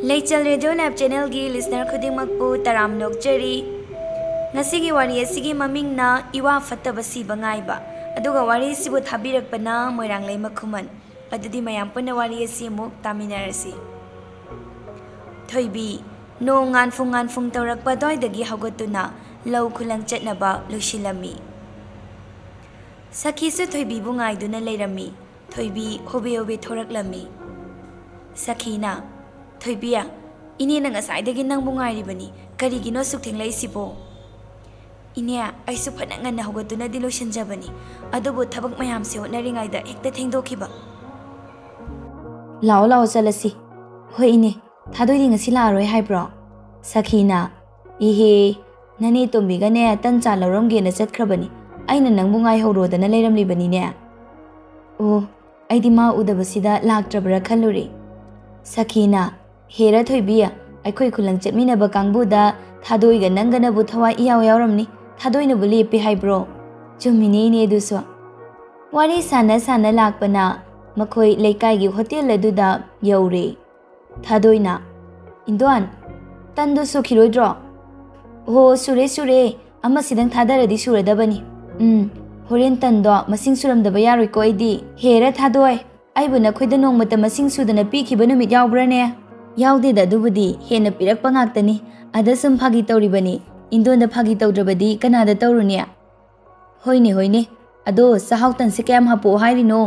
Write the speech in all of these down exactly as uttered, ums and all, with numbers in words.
ꯂꯩꯆꯜ radio ꯅꯥꯏꯕ ꯆꯦꯅꯦꯜꯒꯤ listener ꯈꯨꯗꯤꯡꯃꯛꯄꯨ ꯇꯔꯥꯝꯅ ꯑꯣꯛꯆꯔꯤ꯫ ꯉꯁꯤꯒꯤ ꯋꯥꯔꯤ ꯑꯁꯤꯒꯤ ꯃꯃꯤꯡꯅ ꯏꯋꯥ ꯐꯠꯇꯕ ꯁꯤꯕ ꯉꯥꯏꯕ, ꯑꯗꯨꯒ ꯋꯥꯔꯤꯁꯤꯕꯨ ꯊꯥꯕꯤꯔꯛꯄꯅ ꯃꯣꯏꯔꯥꯡꯂꯩꯃ ꯈꯨꯃꯟ꯫ ꯑꯗꯨꯗꯤ ꯃꯌꯥꯝ ꯄꯨꯟꯅ ꯋꯥꯔꯤ ꯑꯁꯤ ꯑꯃꯨꯛ ꯇꯥꯃꯤꯟꯅꯔꯁꯤ꯫ ꯊꯣꯏꯕꯤ, ꯅꯣꯡ ꯉꯥꯟꯐꯨꯡ ꯉꯥꯟꯐꯨꯡ ꯇꯧꯔꯛꯄ ꯑꯗꯨꯋꯥꯏꯗꯒꯤ ꯍꯧꯒꯠꯇꯨꯅ ꯂꯧ ꯈꯨꯂꯪ ꯆꯠꯅꯕ ꯂꯣꯏꯁꯤꯜꯂꯝꯃꯤ꯫ ꯁꯈꯤꯁꯨ ꯊꯣꯏꯕꯤꯕꯨ ꯉꯥꯏꯗꯨꯅ ꯂꯩꯔꯝꯃꯤ꯫ ꯊꯣꯏꯕꯤ ꯍꯣꯕꯦ ꯍꯣꯕꯦ ꯊꯣꯔꯛꯂꯝꯃꯤ꯫ ꯁꯈꯤꯅ, "ꯊꯣꯏꯕꯤ, ꯏꯅꯦꯅ ꯉꯁꯥꯏꯗꯒꯤ ꯅꯪꯕꯨ ꯉꯥꯏꯔꯤꯕꯅꯤ꯫ ꯀꯔꯤꯒꯤꯅꯣ ꯑꯁꯨꯛ ꯊꯦꯡꯂꯛꯏꯁꯤꯕꯣ?" "ꯏꯅꯦ, ꯑꯩꯁꯨ ꯐꯅ ꯉꯟꯅ ꯍꯧꯒꯠꯇꯨꯅꯗꯤ ꯂꯣꯏꯁꯤꯟꯖꯕꯅꯤ, ꯑꯗꯨꯕꯨ ꯊꯕꯛ ꯃꯌꯥꯝꯁꯦ ꯍꯣꯠꯅꯔꯤꯉꯩꯗ ꯍꯦꯛꯇ ꯊꯦꯡꯗꯣꯛꯈꯤꯕ꯫" "ꯂꯥꯛꯑꯣ, ꯂꯥꯛꯑꯣ, ꯆꯠꯂꯁꯤ꯫" "ꯍꯣꯏ ꯏꯅꯦ, ꯊꯥꯗꯣꯏꯗꯤ ꯉꯁꯤ ꯂꯥꯛꯑꯔꯣꯏ ꯍꯥꯏꯕ꯭ꯔꯣ?" ꯁꯈꯤꯅ, "ꯏꯍꯦ, ꯅꯅꯦ ꯇꯣꯝꯕꯤꯒꯅꯦ ꯇꯟ ꯆꯥ ꯂꯧꯔꯝꯒꯦꯅ ꯆꯠꯈ꯭ꯔꯕꯅꯤ꯫ ꯑꯩꯅ ꯅꯪꯕꯨ ꯉꯥꯏꯍꯧꯔꯣꯗꯅ ꯂꯩꯔꯝꯂꯤꯕꯅꯤꯅꯦ꯫" "ꯑꯣ, ꯑꯩꯗꯤ ꯃꯥ ꯎꯗꯕꯁꯤꯗ ꯂꯥꯛꯇ꯭ꯔꯕ꯭ꯔꯥ ꯈꯜꯂꯨꯔꯦ꯫" ꯁꯈꯤꯅ, "ꯍꯦꯔꯥ ꯊꯣꯏꯕꯤ, ꯑꯩꯈꯣꯏ ꯈꯨꯂꯪ ꯆꯠꯃꯤꯟꯅꯕ ꯀꯥꯡꯕꯨꯗ ꯊꯥꯗꯣꯏꯒ ꯅꯪꯒꯅꯕꯨ ꯊꯋꯥꯏ ꯏꯌꯥꯎ ꯌꯥꯎꯔꯝꯅꯤ꯫ ꯊꯥꯗꯣꯏꯅꯕꯨ ꯂꯦꯞꯄꯦ ꯍꯥꯏꯕ꯭ꯔꯣ?" "ꯆꯨꯝꯃꯤꯅꯦ ꯏꯅꯦ ꯑꯗꯨꯁꯨ꯫" ꯋꯥꯔꯤ ꯁꯥꯟꯅ ꯁꯥꯟꯅ ꯂꯥꯛꯄꯅ ꯃꯈꯣꯏ ꯂꯩꯀꯥꯏꯒꯤ ꯍꯣꯇꯦꯜ ꯑꯗꯨꯗ ꯌꯧꯔꯦ꯫ ꯊꯥꯗꯣꯏꯅ, "ꯏꯟꯗꯣꯟ, ꯇꯟꯗꯨ ꯁꯨꯈꯤꯔꯣꯏꯗ꯭ꯔꯣ?" "ꯑꯣꯍꯣ, ꯁꯨꯔꯦ, ꯁꯨꯔꯦ꯫ ꯑꯃꯁꯤꯗꯪ ꯊꯥꯗꯔꯗꯤ ꯁꯨꯔꯗꯕꯅꯤ꯫ ꯎꯝ, ꯍꯣꯔꯦꯟ ꯇꯟꯗꯣ ꯃꯁꯤꯡ ꯁꯨꯔꯝꯗꯕ ꯌꯥꯔꯣꯏꯀꯣ ꯑꯩꯗꯤ꯫ ꯍꯦꯔꯥ ꯊꯥꯗꯣꯏ, ꯑꯩꯕꯨ ꯅꯈꯣꯏꯗ ꯅꯣꯡꯃꯇ ꯃꯁꯤꯡ ꯁꯨꯗꯅ ꯄꯤꯈꯤꯕ ꯅꯨꯃꯤꯠ ꯌꯥꯎꯕ꯭ꯔꯥꯅꯦ?" "ꯌꯥꯎꯗꯦꯗ, ꯑꯗꯨꯕꯨꯗꯤ ꯍꯦꯟꯅ ꯄꯤꯔꯛꯄ ꯉꯥꯛꯇꯅꯤ꯫ ꯑꯗ ꯁꯨꯝ ꯐꯥꯒꯤ ꯇꯧꯔꯤꯕꯅꯤ꯫ ꯏꯟꯗꯣꯟꯗ ꯐꯥꯒꯤ ꯇꯧꯗ꯭ꯔꯕꯗꯤ ꯀꯅꯥꯗ ꯇꯧꯔꯨꯅꯤ?" "ꯍꯣꯏꯅꯦ, ꯍꯣꯏꯅꯦ꯫ ꯑꯗꯣ ꯆꯥꯛꯍꯥꯎ ꯇꯟꯁꯦ ꯀꯌꯥꯝ ꯍꯥꯞꯄꯛꯑꯣ ꯍꯥꯏꯔꯤꯅꯣ?"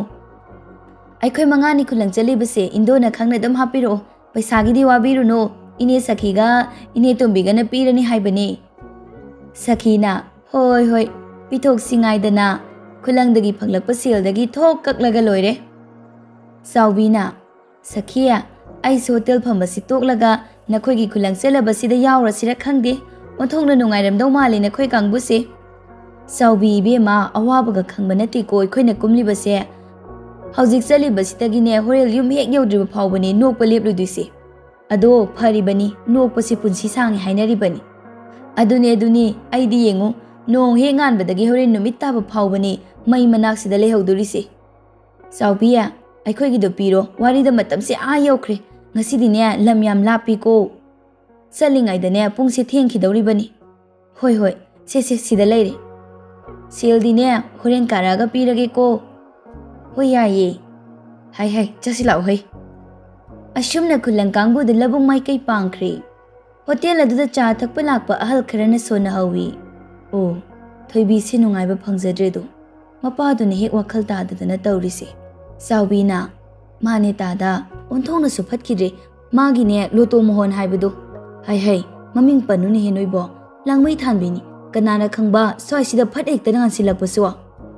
"ꯑꯩꯈꯣꯏ ꯃꯉꯥꯅꯤ ꯈꯨꯂꯪ ꯆꯠꯂꯤꯕꯁꯦ, ꯏꯟꯗꯣꯅ ꯈꯪꯅ ꯑꯗꯨꯝ ꯍꯥꯞꯄꯤꯔꯛꯑꯣ꯫ ꯄꯩꯁꯥꯒꯤꯗꯤ ꯋꯥꯕꯤꯔꯨꯅꯨ꯫ ꯏꯅꯦ ꯁꯈꯤꯒ ꯏꯅꯦ ꯇꯣꯝꯕꯤꯒꯅ ꯄꯤꯔꯅꯤ ꯍꯥꯏꯕꯅꯦ꯫" ꯁꯈꯤꯅ, "ꯍꯣꯏ, ꯍꯣꯏ, ꯄꯤꯊꯣꯛꯁꯤ ꯉꯥꯏꯗꯅ꯫ ꯈꯨꯂꯪꯗꯒꯤ ꯐꯪꯂꯛꯄ ꯁꯦꯜꯗꯒꯤ ꯊꯣꯛ ꯀꯛꯂꯒ ꯂꯣꯏꯔꯦ꯫" ꯆꯥꯎꯕꯤꯅ, "ꯁꯈꯤ, ꯑꯩꯁꯨ ꯍꯣꯇꯦꯜ ꯐꯝꯕꯁꯤ ꯇꯣꯛꯂꯒ ꯅꯈꯣꯏꯒꯤ ꯈꯨꯂꯪ ꯆꯦꯜꯂꯕꯁꯤꯗ ꯌꯥꯎꯔꯁꯤꯔ ꯈꯪꯗꯦ꯫ ꯑꯣꯟꯊꯣꯛꯅ ꯅꯨꯡꯉꯥꯏꯔꯝꯗꯧ ꯃꯥꯜꯂꯤ ꯅꯈꯣꯏ ꯀꯥꯡꯕꯨꯁꯦ꯫" "ꯆꯥꯎꯕꯤ ꯏꯕꯦꯝꯃ, ꯑꯋꯥꯕꯒ ꯈꯪꯕ ꯅꯠꯇꯦꯀꯣ ꯑꯩꯈꯣꯏꯅ ꯀꯨꯝꯂꯤꯕꯁꯦ꯫ ꯍꯧꯖꯤꯛ ꯆꯠꯂꯤꯕꯁꯤꯗꯒꯤꯅꯦ ꯍꯣꯔꯦꯟ ꯌꯨꯝ ꯍꯦꯛ ꯌꯧꯗ꯭ꯔꯤꯕ ꯐꯥꯎꯕꯅꯦ ꯅꯣꯛꯄ ꯂꯦꯞꯂꯨꯗꯣꯏꯁꯦ꯫ ꯑꯗꯣ ꯐꯔꯤꯕꯅꯤ, ꯅꯣꯛꯄꯁꯤ ꯄꯨꯟꯁꯤ ꯁꯥꯡꯉꯤ ꯍꯥꯏꯅꯔꯤꯕꯅꯤ꯫ ꯑꯗꯨꯅꯦ, ꯑꯗꯨꯅꯤ, ꯑꯩꯗꯤ ꯌꯦꯡꯉꯨ, ꯅꯣꯡ ꯍꯦꯛ ꯉꯥꯟꯕꯗꯒꯤ ꯍꯣꯔꯦꯟ ꯅꯨꯃꯤꯠ ꯇꯥꯕ ꯐꯥꯎꯕꯅꯤ ꯃꯩ ꯃꯅꯥꯛꯁꯤꯗ ꯂꯩꯍꯧꯗꯣꯔꯤꯁꯦ꯫" "ꯆꯥꯎꯕꯤ, ꯑꯩꯈꯣꯏꯒꯤꯗꯣ ꯄꯤꯔꯣ, ꯋꯥꯔꯤꯗ ꯃꯇꯝꯁꯦ ꯑꯥ ꯌꯧꯈ꯭ꯔꯦ꯫ ꯉꯁꯤꯗꯤꯅꯦ ꯂꯝ ꯌꯥꯝ ꯂꯥꯞꯄꯤꯀꯣ꯫ ꯆꯠꯂꯤꯉꯩꯗꯅꯦ ꯄꯨꯡꯁꯦ ꯊꯦꯡꯈꯤꯗꯧꯔꯤꯕꯅꯤ꯫ ꯍꯣꯏ ꯍꯣꯏ, ꯁꯦ ꯁꯦ, ꯁꯤꯗ ꯂꯩꯔꯦ꯫ ꯁꯦꯜꯗꯤꯅꯦ ꯍꯣꯔꯦꯟ ꯀꯥꯔꯛꯑꯒ ꯄꯤꯔꯒꯦꯀꯣ꯫ ꯍꯣꯏ ꯌꯥꯏꯌꯦ꯫ ꯍꯥꯏ ꯍꯥꯏ, ꯆꯠꯁꯤ ꯂꯥꯛꯑꯣ ꯍꯩ꯫ ꯑꯁꯨꯝꯅ ꯈꯨꯂꯪ ꯀꯥꯡꯕꯨꯗꯨ ꯂꯧꯕꯨꯛ ꯃꯥꯏꯀꯩ ꯄꯥꯡꯈ꯭ꯔꯦ꯫ ꯍꯣꯇꯦꯜ ꯑꯗꯨꯗ ꯆꯥ ꯊꯛꯄ ꯂꯥꯛꯄ ꯑꯍꯜ ꯈꯔꯅ ꯁꯣꯟꯅꯍꯧꯋꯤ꯫ ꯑꯣ, ꯊꯣꯏꯕꯤꯁꯦ ꯅꯨꯡꯉꯥꯏꯕ ꯐꯪꯖꯗ꯭ꯔꯦꯗꯣ꯫ ꯃꯄꯥꯗꯨꯅ ꯍꯦꯛ ꯋꯥꯈꯜ ꯇꯥꯗꯗꯅ ꯇꯧꯔꯤꯁꯦ꯫ ꯆꯥꯎꯕꯤꯅ, "ꯃꯥꯅꯦ ꯇꯥꯗ, ꯑꯣꯟꯊꯣꯛꯅꯁꯨ ꯐꯠꯈꯤꯗ꯭ꯔꯦ꯫ ꯃꯥꯒꯤꯅꯦ ꯂꯣꯇꯣ ꯃꯣꯍꯣꯟ ꯍꯥꯏꯕꯗꯣ꯫ ꯍꯥꯏ ꯍꯩ, ꯃꯃꯤꯡ ꯄꯟꯅꯨꯅꯦꯍꯦ ꯅꯣꯏꯕꯣ꯫ ꯂꯥꯡꯃꯩ ꯊꯥꯟꯕꯤꯅꯤ꯫ ꯀꯅꯥꯅ ꯈꯪꯕ ꯁ꯭ꯋꯥꯏꯁꯤꯗ ꯐꯠ ꯍꯦꯛꯇ ꯉꯥꯟꯁꯤꯜꯂꯛꯄꯁꯨ꯫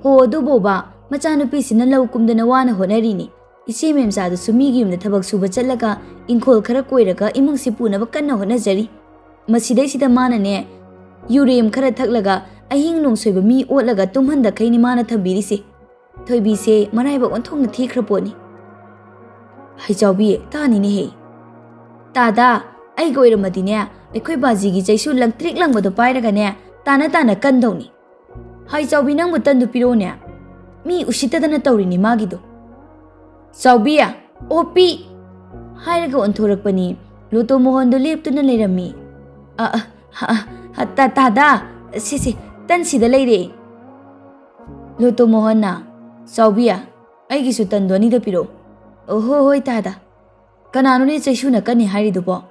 ꯍꯣ ꯑꯗꯨꯕꯣꯕ, ꯃꯆꯥꯅꯨꯄꯤꯁꯤꯅ ꯂꯧ ꯀꯨꯝꯗꯅ ꯋꯥꯅ ꯍꯣꯠꯅꯔꯤꯅꯤ꯫ ꯏꯆꯦ ꯃꯦꯝꯆꯥꯗꯨꯁꯨ ꯃꯤꯒꯤ ꯌꯨꯝꯗ ꯊꯕꯛ ꯁꯨꯕ ꯆꯠꯂꯒ ꯏꯪꯈꯣꯜ ꯈꯔ ꯀꯣꯏꯔꯒ ꯏꯃꯨꯡꯁꯤ ꯄꯨꯅꯕ ꯀꯟꯅ ꯍꯣꯠꯅꯖꯔꯤ꯫ ꯃꯁꯤꯗꯩꯁꯤꯗ ꯃꯥꯅꯅꯦ ꯌꯨꯔꯦꯝ ꯈꯔ ꯊꯛꯂꯒ ꯑꯍꯤꯡ ꯅꯣꯡꯁꯣꯏꯕ ꯃꯤ ꯑꯣꯠꯂꯒ ꯇꯨꯝꯍꯟꯗꯈꯩꯅꯤ ꯃꯥꯅ ꯊꯝꯕꯤꯔꯤꯁꯦ꯫ ꯊꯣꯏꯕꯤꯁꯦ ꯃꯔꯥꯏꯕꯛ ꯑꯣꯟꯊꯣꯛꯅ ꯊꯤꯈ꯭ꯔ ꯄꯣꯠꯅꯤ꯫ ꯍꯩꯖꯥꯎꯕꯤ, ꯇꯥꯅꯤꯅꯦꯍꯦ꯫ ꯇꯥꯗ, ꯑꯩꯒ ꯑꯣꯏꯔꯝꯃꯗꯤꯅꯦ ꯑꯩꯈꯣꯏ ꯕꯥꯖꯤꯒꯤ ꯆꯩꯁꯨ ꯂꯪꯇ꯭ꯔꯤꯛ ꯂꯪꯕꯗꯣ ꯄꯥꯏꯔꯒꯅꯦ ꯇꯥꯅ ꯇꯥꯅ ꯀꯟꯗꯧꯅꯤ꯫ ꯍꯥꯏ ꯆꯥꯎꯕꯤ, ꯅꯪꯕꯨ ꯇꯟꯗꯨ ꯄꯤꯔꯛꯑꯣꯅꯦ꯫ ꯃꯤ ꯎꯁꯤꯠꯇꯗꯅ ꯇꯧꯔꯤꯅꯤ ꯃꯥꯒꯤꯗꯣ꯫ ꯆꯥꯎꯕꯤ, ꯑꯣ ꯄꯤ! ꯍꯥꯏꯔꯒ ꯑꯣꯟꯊꯣꯔꯛꯄꯅꯤ꯫ ꯂꯣꯇꯣ ꯃꯣꯍꯣꯟꯗꯣ ꯂꯦꯞꯇꯨꯅ ꯂꯩꯔꯝꯃꯤ꯫ "ꯑ, ꯑ, ꯑ, ꯑ, ꯇꯥ-, ꯇꯥꯗ, ꯁꯦ, ꯁꯦ, ꯇꯟꯁꯤꯗ ꯂꯩꯔꯦ"꯫ ꯂꯣꯇꯣ ꯃꯣꯍꯟꯅ, "ꯆꯥꯎꯕꯤ, ꯑꯩꯒꯤꯁꯨ ꯇꯟꯗꯣ ꯑꯅꯤꯗ ꯄꯤꯔꯛꯑꯣ"꯫ "ꯑꯣ, ꯍꯣ, ꯍꯣꯏ ꯇꯥꯗ"꯫ "ꯀꯅꯥꯅꯣꯅꯦ ꯆꯩꯁꯨꯅ ꯀꯟꯅꯤ ꯍꯥꯏꯔꯤꯗꯨꯕꯣ?"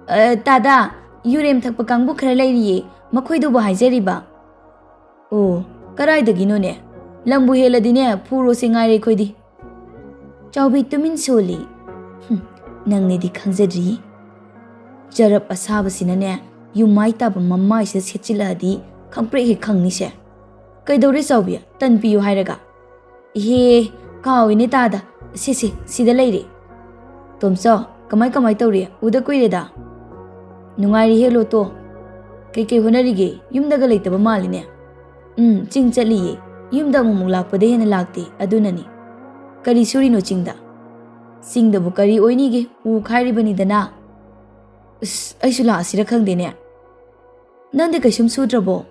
"ꯑ, ꯇꯥꯗ, ꯌꯨꯔꯦꯝ ꯊꯛꯄ ꯀꯥꯡꯕꯨ ꯈꯔ ꯂꯩꯔꯤꯌꯦ, ꯃꯈꯣꯏꯗꯨꯕꯨ ꯍꯥꯏꯖꯔꯤꯕ"꯫ "ꯑꯣ, ꯀꯗꯥꯏꯗꯒꯤꯅꯣꯅꯦ? ꯂꯝꯕꯨ ꯍꯦꯜꯂꯗꯤꯅꯦ ꯐꯨꯔꯣꯁꯦ ꯉꯥꯏꯔꯦ ꯑꯩꯈꯣꯏꯗꯤ"꯫ ꯆꯥꯎꯕꯤ ꯇꯨꯃꯤꯟ ꯁꯣꯜꯂꯤ꯫ "ꯍꯨꯝ, ꯅꯪꯅꯦꯗꯤ ꯈꯪꯖꯗ꯭ꯔꯤ"꯫ ꯆꯔꯞ ꯑꯁꯥꯕꯁꯤꯅꯅꯦ ꯌꯨꯝꯃꯥꯏ ꯇꯥꯕ ꯃꯃꯥꯏꯁꯤꯗ ꯁꯦꯠꯆꯤꯜꯂꯛꯑꯗꯤ ꯈꯪꯄ꯭ꯔꯦꯛ ꯍꯦꯛ ꯈꯪꯅꯤꯁꯦ꯫ "ꯀꯩꯗꯧꯔꯦ ꯆꯥꯎꯕꯤ? ꯇꯟ ꯄꯤꯌꯨ ꯍꯥꯏꯔꯒ?" "ꯏꯍꯦ, ꯀꯥꯎꯏꯅꯦ ꯇꯥꯗ꯫ ꯁꯦ, ꯁꯦ, ꯁꯤꯗ ꯂꯩꯔꯦ"꯫ "ꯇꯣꯝꯆꯧ, ꯀꯃꯥꯏ ꯀꯃꯥꯏ ꯇꯧꯔꯤ? ꯎꯗ ꯀꯨꯏꯔꯦꯗ"꯫ "ꯅꯨꯡꯉꯥꯏꯔꯤꯍꯦ ꯂꯣꯇꯣ꯫ ꯀꯩꯀꯩ ꯍꯣꯠꯅꯔꯤꯒꯦ? ꯌꯨꯝꯗꯒ ꯂꯩꯇꯕ ꯃꯥꯜꯂꯤꯅꯦ"꯫ "ꯎꯝ, ꯆꯤꯡ ꯆꯠꯂꯤꯌꯦ꯫ ꯌꯨꯝꯗ ꯑꯃꯨꯛꯃꯨꯛ ꯂꯥꯛꯄꯗꯩ ꯍꯦꯟꯅ ꯂꯥꯛꯇꯦ, ꯑꯗꯨꯅꯅꯤ"꯫ "ꯀꯔꯤ ꯁꯨꯔꯤꯅꯣ ꯆꯤꯡꯗ?" "ꯆꯤꯡꯗꯕꯨ ꯀꯔꯤ ꯑꯣꯏꯅꯤꯒꯦ? ꯎ ꯈꯥꯏꯔꯤꯕꯅꯤꯗꯅ"꯫ "ꯑꯁ, ꯑꯩꯁꯨ ꯂꯥꯛꯑꯁꯤꯔ ꯈꯪꯗꯦꯅꯦ"꯫ "ꯅꯪꯗꯤ ꯀꯩꯁꯨꯝ ꯁꯨꯗ꯭ꯔꯕꯣ?"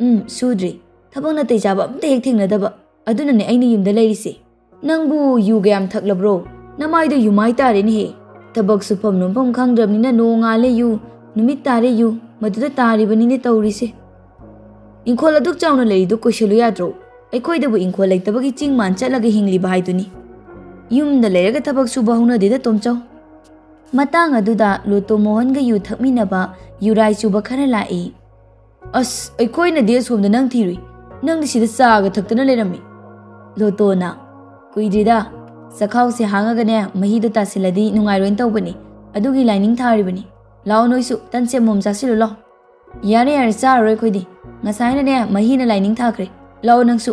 "ꯎꯝ, ꯁꯨꯗ꯭ꯔꯤ꯫ ꯊꯕꯛ ꯅꯥꯇꯩ ꯆꯥꯕ ꯑꯝꯇ ꯍꯦꯛ ꯊꯦꯡꯅꯗꯕ꯫ ꯑꯗꯨꯅꯅꯦ ꯑꯩꯅ ꯌꯨꯝꯗ ꯂꯩꯔꯤꯁꯦ"꯫ "ꯅꯪꯕꯨ ꯌꯨꯒ ꯌꯥꯝ ꯊꯛꯂꯕ꯭ꯔꯣ? ꯅꯃꯥꯏꯗꯣ ꯌꯨꯃꯥꯏ ꯇꯥꯔꯦꯅꯦꯍꯦ꯫ ꯊꯕꯛ ꯁꯨꯐꯝ ꯅꯣꯝꯐꯝ ꯈꯪꯗ꯭ꯔꯕꯅꯤꯅ ꯅꯣꯡꯉꯥꯜꯂꯦ ꯌꯨ, ꯅꯨꯃꯤꯠ ꯇꯥꯔꯦ ꯌꯨ, ꯃꯗꯨꯗ ꯇꯥꯔꯤꯕꯅꯤꯅꯦ ꯇꯧꯔꯤꯁꯦ꯫ ꯏꯪꯈꯣꯜ ꯑꯗꯨꯛ ꯆꯥꯎꯅ ꯂꯩꯔꯤꯗꯨ ꯀꯣꯏꯁꯜꯂꯨ ꯌꯥꯗ꯭ꯔꯣ? ꯑꯩꯈꯣꯏꯗꯕꯨ ꯏꯪꯈꯣꯜ ꯂꯩꯇꯕꯒꯤ ꯆꯤꯡ ꯃꯥꯟ ꯆꯠꯂꯒ ꯍꯤꯡꯂꯤꯕ ꯍꯥꯏꯗꯨꯅꯤ꯫ ꯌꯨꯝꯗ ꯂꯩꯔꯒ ꯊꯕꯛ ꯁꯨꯕ ꯍꯧꯅꯗꯦꯗ ꯇꯣꯝꯆꯧ꯫ ꯃꯇꯥꯡ ꯑꯗꯨꯗ ꯂꯣꯇꯣ ꯃꯣꯍꯟꯒ ꯌꯨ ꯊꯛꯃꯤꯟꯅꯕ ꯌꯨꯔꯥꯏ ꯆꯨꯕ ꯈꯔ ꯂꯥꯛꯏ꯫ "ꯑꯁ, ꯑꯩꯈꯣꯏꯅꯗꯤ ꯑꯁꯣꯝꯗ ꯅꯪ ꯊꯤꯔꯨꯏ, ꯅꯪꯗꯤ ꯁꯤꯗ ꯆꯥꯒ ꯊꯛꯇꯅ ꯂꯩꯔꯝꯃꯤ꯫" ꯂꯣꯇꯣꯅ, "ꯀꯨꯏꯗ꯭ꯔꯤꯗ, ꯆꯈꯥꯎꯁꯦ ꯍꯥꯡꯉꯒꯅꯦ ꯃꯍꯤꯗꯣ ꯇꯥꯁꯤꯜꯂꯗꯤ ꯅꯨꯡꯉꯥꯏꯔꯣꯏꯅ ꯇꯧꯕꯅꯤ, ꯑꯗꯨꯒꯤ ꯂꯥꯏꯅꯤꯡ ꯊꯥꯔꯤꯕꯅꯤ꯫ ꯂꯥꯛꯑꯣ ꯅꯣꯏꯁꯨ, ꯇꯟ ꯁꯦꯝꯃꯣꯝ ꯆꯥꯁꯤꯜꯂꯨ ꯂꯥꯛꯑꯣ꯫" "ꯌꯥꯔꯦ ꯌꯥꯔꯦ, ꯆꯥꯔꯔꯣꯏ ꯑꯩꯈꯣꯏꯗꯤ, ꯉꯁꯥꯏꯅꯅꯦ ꯃꯍꯤꯅ ꯂꯥꯏꯅꯤꯡ ꯊꯥꯈ꯭ꯔꯦ꯫ ꯂꯥꯛꯑꯣ ꯅꯪꯁꯨ꯫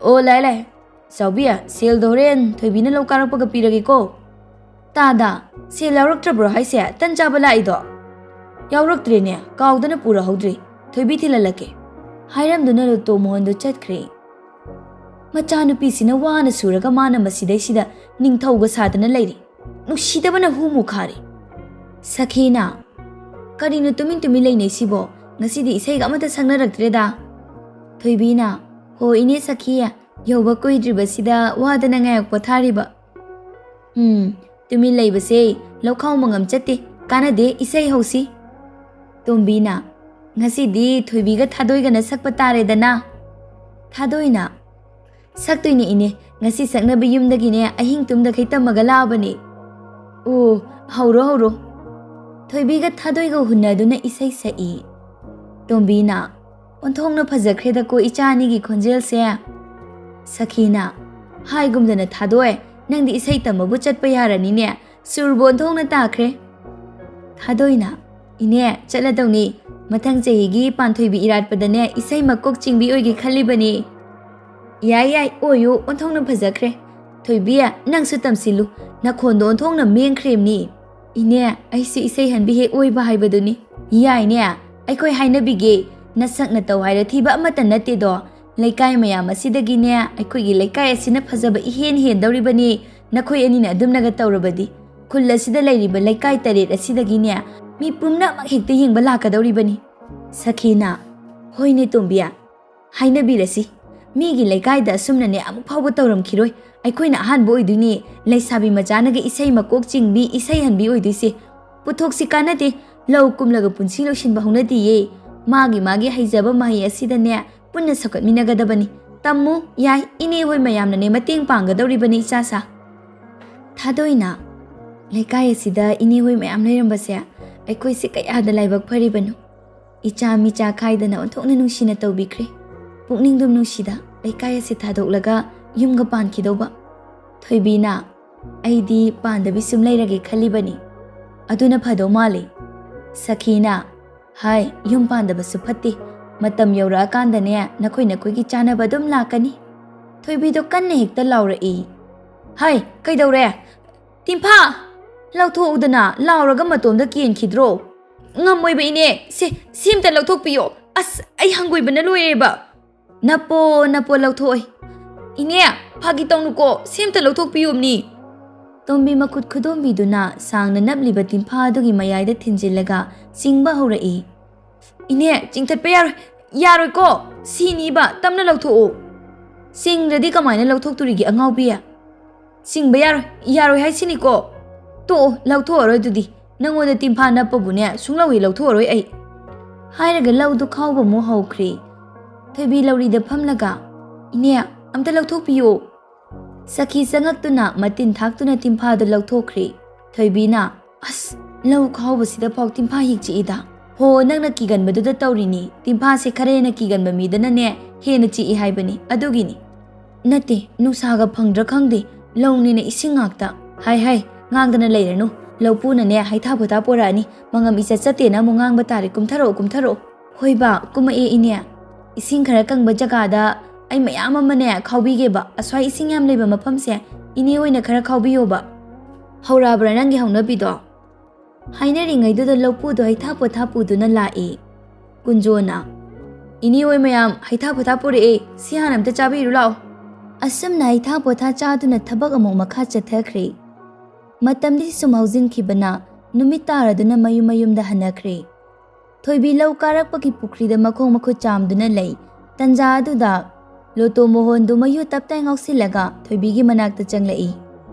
ꯑꯣ ꯂꯥꯛꯑꯦ ꯂꯥꯛꯑꯦ꯫ ꯆꯥꯎꯕꯤ, ꯁꯦꯜꯗꯣ ꯍꯣꯔꯦꯟ ꯊꯣꯏꯕꯤꯅ ꯂꯧ ꯀꯥꯔꯛꯄꯒ ꯄꯤꯔꯒꯦꯀꯣ꯫" "ꯇꯥꯗ, ꯁꯦꯜ ꯌꯥꯎꯔꯛꯇ꯭ꯔꯕ꯭ꯔꯣ ꯍꯥꯏꯁꯦ, ꯇꯟ ꯆꯥꯕ ꯂꯥꯛꯏꯗꯣ?" "ꯌꯥꯎꯔꯛꯇ꯭ꯔꯦꯅꯦ, ꯀꯥꯎꯗꯅ ꯄꯨꯔꯛꯍꯧꯗ꯭ꯔꯦ꯫ ꯊꯣꯏꯕꯤ ꯊꯤꯜꯍꯜꯂꯛꯀꯦ꯫" ꯍꯥꯏꯔꯝꯗꯨꯅ ꯂꯣꯇꯣ ꯃꯣꯍꯟꯗꯣ ꯆꯠꯈ꯭ꯔꯦ꯫ ꯃꯆꯥꯅꯨꯄꯤꯁꯤꯅ ꯋꯥꯅ ꯁꯨꯔꯒ ꯃꯥꯅ ꯃꯁꯤꯗꯩꯁꯤꯗ ꯅꯤꯡꯊꯧꯒ ꯁꯥꯗꯅ ꯂꯩꯔꯤ꯫ ꯅꯨꯡꯁꯤꯗꯕꯅ ꯍꯨ ꯃꯨꯈꯥꯔꯦ꯫ ꯁꯈꯤꯅ, "ꯀꯔꯤꯅꯣ ꯇꯨꯃꯤꯟ ꯇꯨꯃꯤꯟ ꯂꯩꯅꯩꯁꯤꯕꯣ? ꯉꯁꯤꯗꯤ ꯏꯁꯩꯒ ꯑꯃꯠꯇ ꯁꯛꯅꯔꯛꯇ꯭ꯔꯦꯗ꯫" ꯊꯣꯏꯕꯤꯅ, "ꯍꯣ ꯏꯅꯦ ꯁꯈꯤ, ꯌꯧꯕ ꯀꯨꯏꯗ꯭ꯔꯤꯕꯁꯤꯗ ꯋꯥꯗꯅ ꯉꯥꯏꯍꯥꯛ ꯄꯣꯊꯥꯔꯤꯕ꯫" "ꯎꯝ, ꯇꯨꯃꯤꯟ ꯂꯩꯕꯁꯦ ꯂꯧꯈꯥꯎ ꯃꯉꯝ ꯆꯠꯇꯦ, ꯀꯥꯟꯅꯗꯦ, ꯏꯁꯩ ꯍꯧꯁꯤ꯫" ꯇꯣꯝꯕꯤꯅ, "ꯉꯁꯤꯗꯤ ꯊꯣꯏꯕꯤꯒ ꯊꯥꯗꯣꯏꯒꯅ ꯁꯛꯄ ꯇꯥꯔꯦꯗꯅ꯫" ꯊꯥꯗꯣꯏꯅ, "ꯁꯛꯇꯣꯏꯅꯦ ꯏꯅꯦ, ꯉꯁꯤ ꯁꯛꯅꯕ ꯌꯨꯝꯗꯒꯤꯅꯦ ꯑꯍꯤꯡ ꯇꯨꯝꯗꯈꯩ ꯇꯝꯃꯒ ꯂꯥꯛꯑꯕꯅꯦ꯫" "ꯑꯣ, ꯍꯧꯔꯣ ꯍꯧꯔꯣ꯫" ꯊꯣꯏꯕꯤꯒ ꯊꯥꯗꯣꯏꯒ ꯍꯨꯟꯅꯗꯨꯅ ꯏꯁꯩ ꯁꯛꯏ꯫ ꯇꯣꯝꯕꯤꯅ, "ꯑꯣꯟꯊꯣꯛꯅ ꯐꯖꯈ꯭ꯔꯦꯗꯀꯣ ꯏꯆꯥ ꯑꯅꯤꯒꯤ ꯈꯣꯟꯖꯦꯜꯁꯦ꯫" ꯁꯈꯤꯅ, "ꯍꯥꯏꯒꯨꯝꯗꯅ ꯊꯥꯗꯣꯏ, ꯅꯪꯗꯤ ꯏꯁꯩ ꯇꯝꯕꯕꯨ ꯆꯠꯄ ꯌꯥꯔꯅꯤꯅꯦ, ꯁꯨꯔꯕꯨ ꯑꯣꯟꯊꯣꯛꯅ ꯇꯥꯈ꯭ꯔꯦ꯫" ꯊꯥꯗꯣꯏꯅ, "ꯏꯅꯦ, ꯆꯠꯂꯗꯧꯅꯤ꯫ ꯃꯊꯪ ꯆꯍꯤꯒꯤ ꯄꯥꯟꯊꯣꯏꯕꯤ ꯏꯔꯥꯠꯄꯗꯅꯦ ꯏꯁꯩ ꯃꯀꯣꯛ ꯆꯤꯡꯕꯤ ꯑꯣꯏꯒꯦ ꯈꯜꯂꯤꯕꯅꯤ꯫" "ꯌꯥꯏ ꯌꯥꯏ, ꯑꯣꯏꯌꯨ, ꯑꯣꯟꯊꯣꯛꯅ ꯐꯖꯈ꯭ꯔꯦ꯫ ꯊꯣꯏꯕꯤ, ꯅꯪꯁꯨ ꯇꯝꯁꯤꯜꯂꯨ, ꯅꯈꯣꯟꯗꯣ ꯑꯣꯟꯊꯣꯛꯅ ꯃꯦꯡꯈ꯭ꯔꯦꯝꯅꯤ꯫" "ꯏꯅꯦ, ꯑꯩꯁꯨ ꯏꯁꯩ ꯍꯟꯕꯤ ꯍꯦꯛ ꯑꯣꯏꯕ ꯍꯥꯏꯕꯗꯨꯅꯤ꯫" "ꯌꯥꯏꯅꯦ, ꯑꯩꯈꯣꯏ ꯍꯥꯏꯅꯕꯤꯒꯦ꯫ ꯅꯁꯛ ꯅꯇꯧ ꯍꯥꯏꯔ ꯊꯤꯕ ꯑꯃꯠꯇ ꯅꯠꯇꯦꯗꯣ꯫ ꯂꯩꯀꯥꯏ ꯃꯌꯥꯝ ꯑꯁꯤꯗꯒꯤꯅꯦ ꯑꯩꯈꯣꯏꯒꯤ ꯂꯩꯀꯥꯏ ꯑꯁꯤꯅ ꯐꯖꯕ ꯏꯍꯦꯟ ꯍꯦꯟꯗꯧꯔꯤꯕꯅꯤ, ꯅꯈꯣꯏ ꯑꯅꯤꯅ ꯑꯗꯨꯝꯅꯒ ꯇꯧꯔꯕꯗꯤ꯫ ꯈꯨꯜ ꯑꯁꯤꯗ ꯂꯩꯔꯤꯕ ꯂꯩꯀꯥꯏ ꯇꯔꯦꯠ ꯑꯁꯤꯗꯒꯤꯅꯦ ꯃꯤ ꯄꯨꯝꯅꯃꯛ ꯍꯦꯛꯇ ꯌꯦꯡꯕ ꯂꯥꯛꯀꯗꯧꯔꯤꯕꯅꯤ꯫" ꯁꯈꯤꯅ, "ꯍꯣꯏꯅꯦ ꯇꯣꯝꯕꯤ, ꯍꯥꯏꯅꯕꯤꯔꯁꯤ꯫ ꯃꯤꯒꯤ ꯂꯩꯀꯥꯏꯗ ꯑꯁꯨꯝꯅꯅꯦ ꯑꯃꯨꯛ ꯐꯥꯎꯕ ꯇꯧꯔꯝꯈꯤꯔꯣꯏ꯫ ꯑꯩꯈꯣꯏꯅ ꯑꯍꯥꯟꯕ ꯑꯣꯏꯗꯣꯏꯅꯦ ꯂꯩꯁꯥꯕꯤ ꯃꯆꯥꯅꯒ ꯏꯁꯩ ꯃꯀꯣꯛ ꯆꯤꯡꯕꯤ, ꯏꯁꯩ ꯍꯟꯕꯤ ꯑꯣꯏꯗꯣꯏꯁꯦ꯫ ꯄꯣꯠꯊꯣꯛꯁꯤ ꯀꯥꯟꯅꯗꯦ, ꯂꯧ ꯀꯨꯝꯂꯒ ꯄꯨꯟꯁꯤ ꯂꯣꯏꯁꯤꯟꯕ ꯍꯧꯅꯗꯤꯌꯦ꯫ ꯃꯥꯒꯤ ꯃꯥꯒꯤ ꯍꯩꯖꯕ ꯃꯍꯩ ꯑꯁꯤꯗꯅꯦ ꯄꯨꯟꯅ ꯁꯧꯒꯠꯃꯤꯟꯅꯒꯗꯕꯅꯤ꯫ ꯇꯝꯃꯨ, ꯌꯥꯏ, ꯏꯅꯦ ꯍꯣꯏ ꯃꯌꯥꯝꯅꯅꯦ ꯃꯇꯦꯡ ꯄꯥꯡꯒꯗꯧꯔꯤꯕꯅꯤ ꯏꯆꯥꯁꯥ꯫ ꯊꯥꯗꯣꯏꯅ, ꯂꯩꯀꯥꯏ ꯑꯁꯤꯗ ꯏꯅꯦ ꯍꯣꯏ ꯃꯌꯥꯝ ꯂꯩꯔꯝꯕꯁꯦ ꯑꯩꯈꯣꯏꯁꯦ ꯀꯌꯥꯗ ꯂꯥꯏꯕꯛ ꯐꯔꯤꯕꯅꯣ꯫ ꯏꯆꯥ ꯃꯤꯆꯥ ꯈꯥꯏꯗꯅ ꯑꯣꯟꯊꯣꯛꯅ ꯅꯨꯡꯁꯤꯅ ꯇꯧꯕꯤꯈ꯭ꯔꯦ꯫ ꯄꯨꯛꯅꯤꯡꯗꯨꯝ ꯅꯨꯡꯁꯤꯗ ꯂꯩꯀꯥꯏ ꯑꯁꯤ ꯊꯥꯗꯣꯛꯂꯒ ꯌꯨꯝꯒ ꯄꯥꯟꯈꯤꯗꯧꯕ꯫ ꯊꯣꯏꯕꯤꯅ, ꯑꯩꯗꯤ ꯄꯥꯟꯗꯕꯤ ꯁꯨꯝ ꯂꯩꯔꯒꯦ ꯈꯜꯂꯤꯕꯅꯤ꯫ ꯑꯗꯨꯅ ꯐꯗꯧ ꯃꯥꯜꯂꯤ꯫ ꯁꯈꯤꯅ, ꯍꯥꯏ, ꯌꯨꯝ ꯄꯥꯟꯗꯕꯁꯨ ꯐꯠꯇꯦ꯫ ꯃꯇꯝ ꯌꯧꯔꯛꯑꯀꯥꯟꯗꯅꯦ ꯅꯈꯣꯏ ꯅꯈꯣꯏꯒꯤ ꯆꯥꯅꯕ ꯑꯗꯨꯝ ꯂꯥꯛꯀꯅꯤ꯫ ꯊꯣꯏꯕꯤꯗꯣ ꯀꯟꯅ ꯍꯦꯛꯇ ꯂꯥꯎꯔꯛꯏ꯫ ꯍꯥꯏ, ꯀꯩꯗꯧꯔꯦ? ꯇꯤꯝꯐꯥ! ꯂꯧꯊꯣꯛꯎꯗꯅ, ꯂꯥꯎꯔꯒ ꯃꯇꯣꯝꯗ ꯀꯦꯟꯈꯤꯗ꯭ꯔꯣ? ꯉꯝꯃꯣꯏꯕ ꯏꯅꯦ, ꯁꯦ, ꯁꯤꯝꯇ ꯂꯧꯊꯣꯛꯄꯤꯌꯣ꯫ ꯑꯁ, ꯑꯩ ꯍꯪꯒꯣꯏꯕꯅ ꯂꯣꯏꯔꯦꯕ꯫ ꯅꯞꯄꯣ, ꯅꯞꯄꯣ, ꯂꯧꯊꯣꯛꯑꯣꯏ꯫ ꯏꯅꯦ, ꯐꯥꯒꯤ ꯇꯧꯅꯨꯀꯣ, ꯁꯤꯝꯇ ꯂꯧꯊꯣꯛꯄꯤꯌꯣꯝꯅꯤ꯫ ꯇꯣꯝꯕꯤ ꯃꯈꯨꯠ ꯈꯨꯗꯣꯝꯕꯤꯗꯨꯅ ꯁꯥꯡꯅ ꯅꯞꯂꯤꯕ ꯇꯤꯝꯐꯥ ꯑꯗꯨꯒꯤ ꯃꯌꯥꯏꯗ ꯊꯤꯟꯖꯤꯜꯂꯒ ꯆꯤꯡꯕ ꯍꯧꯔꯛꯏ꯫ ꯏꯅꯦ, ꯆꯤꯡꯊꯠꯄ ꯌꯥꯔꯣꯏ, ꯌꯥꯔꯣꯏꯀꯣ, ꯁꯤꯅꯤꯕ, ꯇꯞꯅ ꯂꯧꯊꯣꯛꯑꯣ꯫ ꯆꯤꯡꯗ꯭ꯔꯗꯤ ꯀꯃꯥꯏꯅ ꯂꯧꯊꯣꯛꯇꯣꯔꯤꯒꯦ ꯑꯉꯥꯎꯕꯤ? ꯆꯤꯡꯕ ꯌꯥꯔꯣꯏ, ꯌꯥꯔꯣꯏ ꯍꯥꯏꯁꯤꯅꯤꯀꯣ꯫ ꯇꯣꯛꯑꯣ, ꯂꯧꯊꯣꯛꯑꯔꯣꯏ ꯑꯗꯨꯗꯤ꯫ ꯅꯪꯉꯣꯟꯗ ꯇꯤꯝꯐꯥ ꯅꯞꯄꯕꯨꯅꯦ ꯁꯨꯡꯂꯧ ꯍꯦꯛ ꯂꯧꯊꯣꯛꯑꯔꯣꯏ ꯑꯩ꯫ ꯍꯥꯏꯔꯒ ꯂꯧꯗꯨ ꯈꯥꯎꯕ ꯑꯃꯨꯛ ꯍꯧꯈ꯭ꯔꯦ꯫ ꯊꯣꯏꯕꯤ ꯂꯧꯔꯤꯗ ꯐꯝꯂꯒ, ꯏꯅꯦ, ꯑꯝꯇ ꯂꯧꯊꯣꯛꯄꯤꯌꯣ꯫ ꯁꯈꯤ ꯆꯪꯉꯛꯇꯨꯅ ꯃꯇꯤꯟ ꯊꯥꯛꯇꯨꯅ ꯇꯤꯝꯐꯥꯗꯨ ꯂꯧꯊꯣꯛꯈ꯭ꯔꯦ꯫ ꯊꯣꯏꯕꯤꯅ, ꯑꯁ, ꯂꯧ ꯈꯥꯎꯕꯁꯤꯗ ꯐꯥꯎ ꯇꯤꯝꯐꯥ ꯍꯦꯛ ꯆꯤꯛꯏꯗ꯫ ꯍꯣ, ꯅꯪꯅ ꯀꯤꯒꯟꯕꯗꯨꯗ ꯇꯧꯔꯤꯅꯤ꯫ ꯇꯤꯝꯐꯥꯁꯦ ꯈꯔ ꯍꯦꯟꯅ ꯀꯤꯒꯟꯕ ꯃꯤꯗꯅꯅꯦ ꯍꯦꯟꯅ ꯆꯤꯛꯏ ꯍꯥꯏꯕꯅꯤ, ꯑꯗꯨꯒꯤꯅꯤ꯫ ꯅꯠꯇꯦ, ꯅꯨꯡꯁꯥꯒ ꯐꯪꯗ꯭ꯔꯥ ꯈꯪꯗꯦ, ꯂꯧꯅꯤꯅ ꯏꯁꯤꯡ ꯉꯥꯛꯇ꯫ ꯍꯥꯏ ꯍꯥꯏ, ꯉꯥꯡꯗꯅ ꯂꯩꯔꯅꯨ꯫ ꯂꯧꯄꯨꯅꯅꯦ ꯍꯩꯊꯥ ꯄꯣꯊꯥ ꯄꯣꯔꯛꯑꯅꯤ, ꯃꯉꯝ ꯏꯆꯠ ꯆꯠꯇꯦꯅ ꯑꯃꯨꯛ ꯉꯥꯡꯕ ꯇꯥꯔꯦ꯫ ꯀꯨꯝꯊꯔꯛꯑꯣ, ꯀꯨꯝꯊꯔꯛꯑꯣ꯫ ꯍꯣꯏ ꯕꯥ, ꯀꯨꯝꯃꯛꯑꯦ ꯏꯅꯦ꯫ ꯏꯁꯤꯡ ꯈꯔ ꯀꯪꯕ ꯖꯒꯥꯗ ꯑꯩ ꯃꯌꯥꯝ ꯑꯃꯅꯦ ꯈꯥꯎꯕꯤꯒꯦꯕ꯫ ꯑꯁ꯭ꯋꯥꯏ ꯏꯁꯤꯡ ꯌꯥꯝ ꯂꯩꯕ ꯃꯐꯝꯁꯦ ꯏꯅꯦ ꯑꯣꯏꯅ ꯈꯔ ꯈꯥꯎꯕꯤꯌꯣꯕ꯫ ꯍꯧꯔꯛꯑꯕ꯭ꯔꯥ ꯅꯪꯒꯤ ꯍꯧꯅꯕꯤꯗꯣ? ꯍꯥꯏꯅꯔꯤꯉꯩꯗꯨꯗ ꯂꯧꯄꯨꯗꯣ ꯍꯩꯊꯥ ꯄꯣꯊꯥ ꯄꯨꯗꯨꯅ ꯂꯥꯛꯏ꯫ ꯀꯨꯟꯖꯣꯅ, "ꯏꯅꯦ ꯍꯣꯏ ꯃꯌꯥꯝ ꯍꯩꯊꯥ ꯄꯣꯊꯥ ꯄꯨꯔꯛꯑꯦ, ꯁꯤ ꯍꯥꯟꯅ ꯑꯝꯇ ꯆꯥꯕꯤꯔꯨ ꯂꯥꯛꯑꯣ"꯫ ꯑꯁꯨꯝꯅ ꯍꯩꯊꯥ ꯄꯣꯊꯥ ꯆꯥꯗꯨꯅ ꯊꯕꯛ ꯑꯃꯨꯛ ꯃꯈꯥ ꯆꯠꯊꯈ꯭ꯔꯦ꯫ ꯃꯇꯝꯗꯤ ꯁꯨꯝ ꯍꯧꯖꯤꯟꯈꯤꯕꯅ ꯅꯨꯃꯤꯠ ꯇꯥꯔꯗꯨꯅ ꯃꯌꯨꯝ ꯃꯌꯨꯝꯗ ꯍꯟꯅꯈ꯭ꯔꯦ꯫ ꯊꯣꯏꯕꯤ ꯂꯧ ꯀꯥꯔꯛꯄꯒꯤ ꯄꯨꯈ꯭ꯔꯤꯗ ꯃꯈꯣꯡ ꯃꯈꯨꯠ ꯆꯥꯝꯗꯨꯅ ꯂꯩ꯫ ꯇꯟꯖꯥ ꯑꯗꯨꯗ ꯂꯣꯇꯣ ꯃꯣꯍꯣꯟꯗꯨ ꯃꯌꯨ ꯇꯞꯇꯥꯏ ꯉꯥꯎꯁꯤꯜꯂꯒ ꯊꯣꯏꯕꯤꯒꯤ ꯃꯅꯥꯛꯇ ꯆꯪꯂꯛꯏ꯫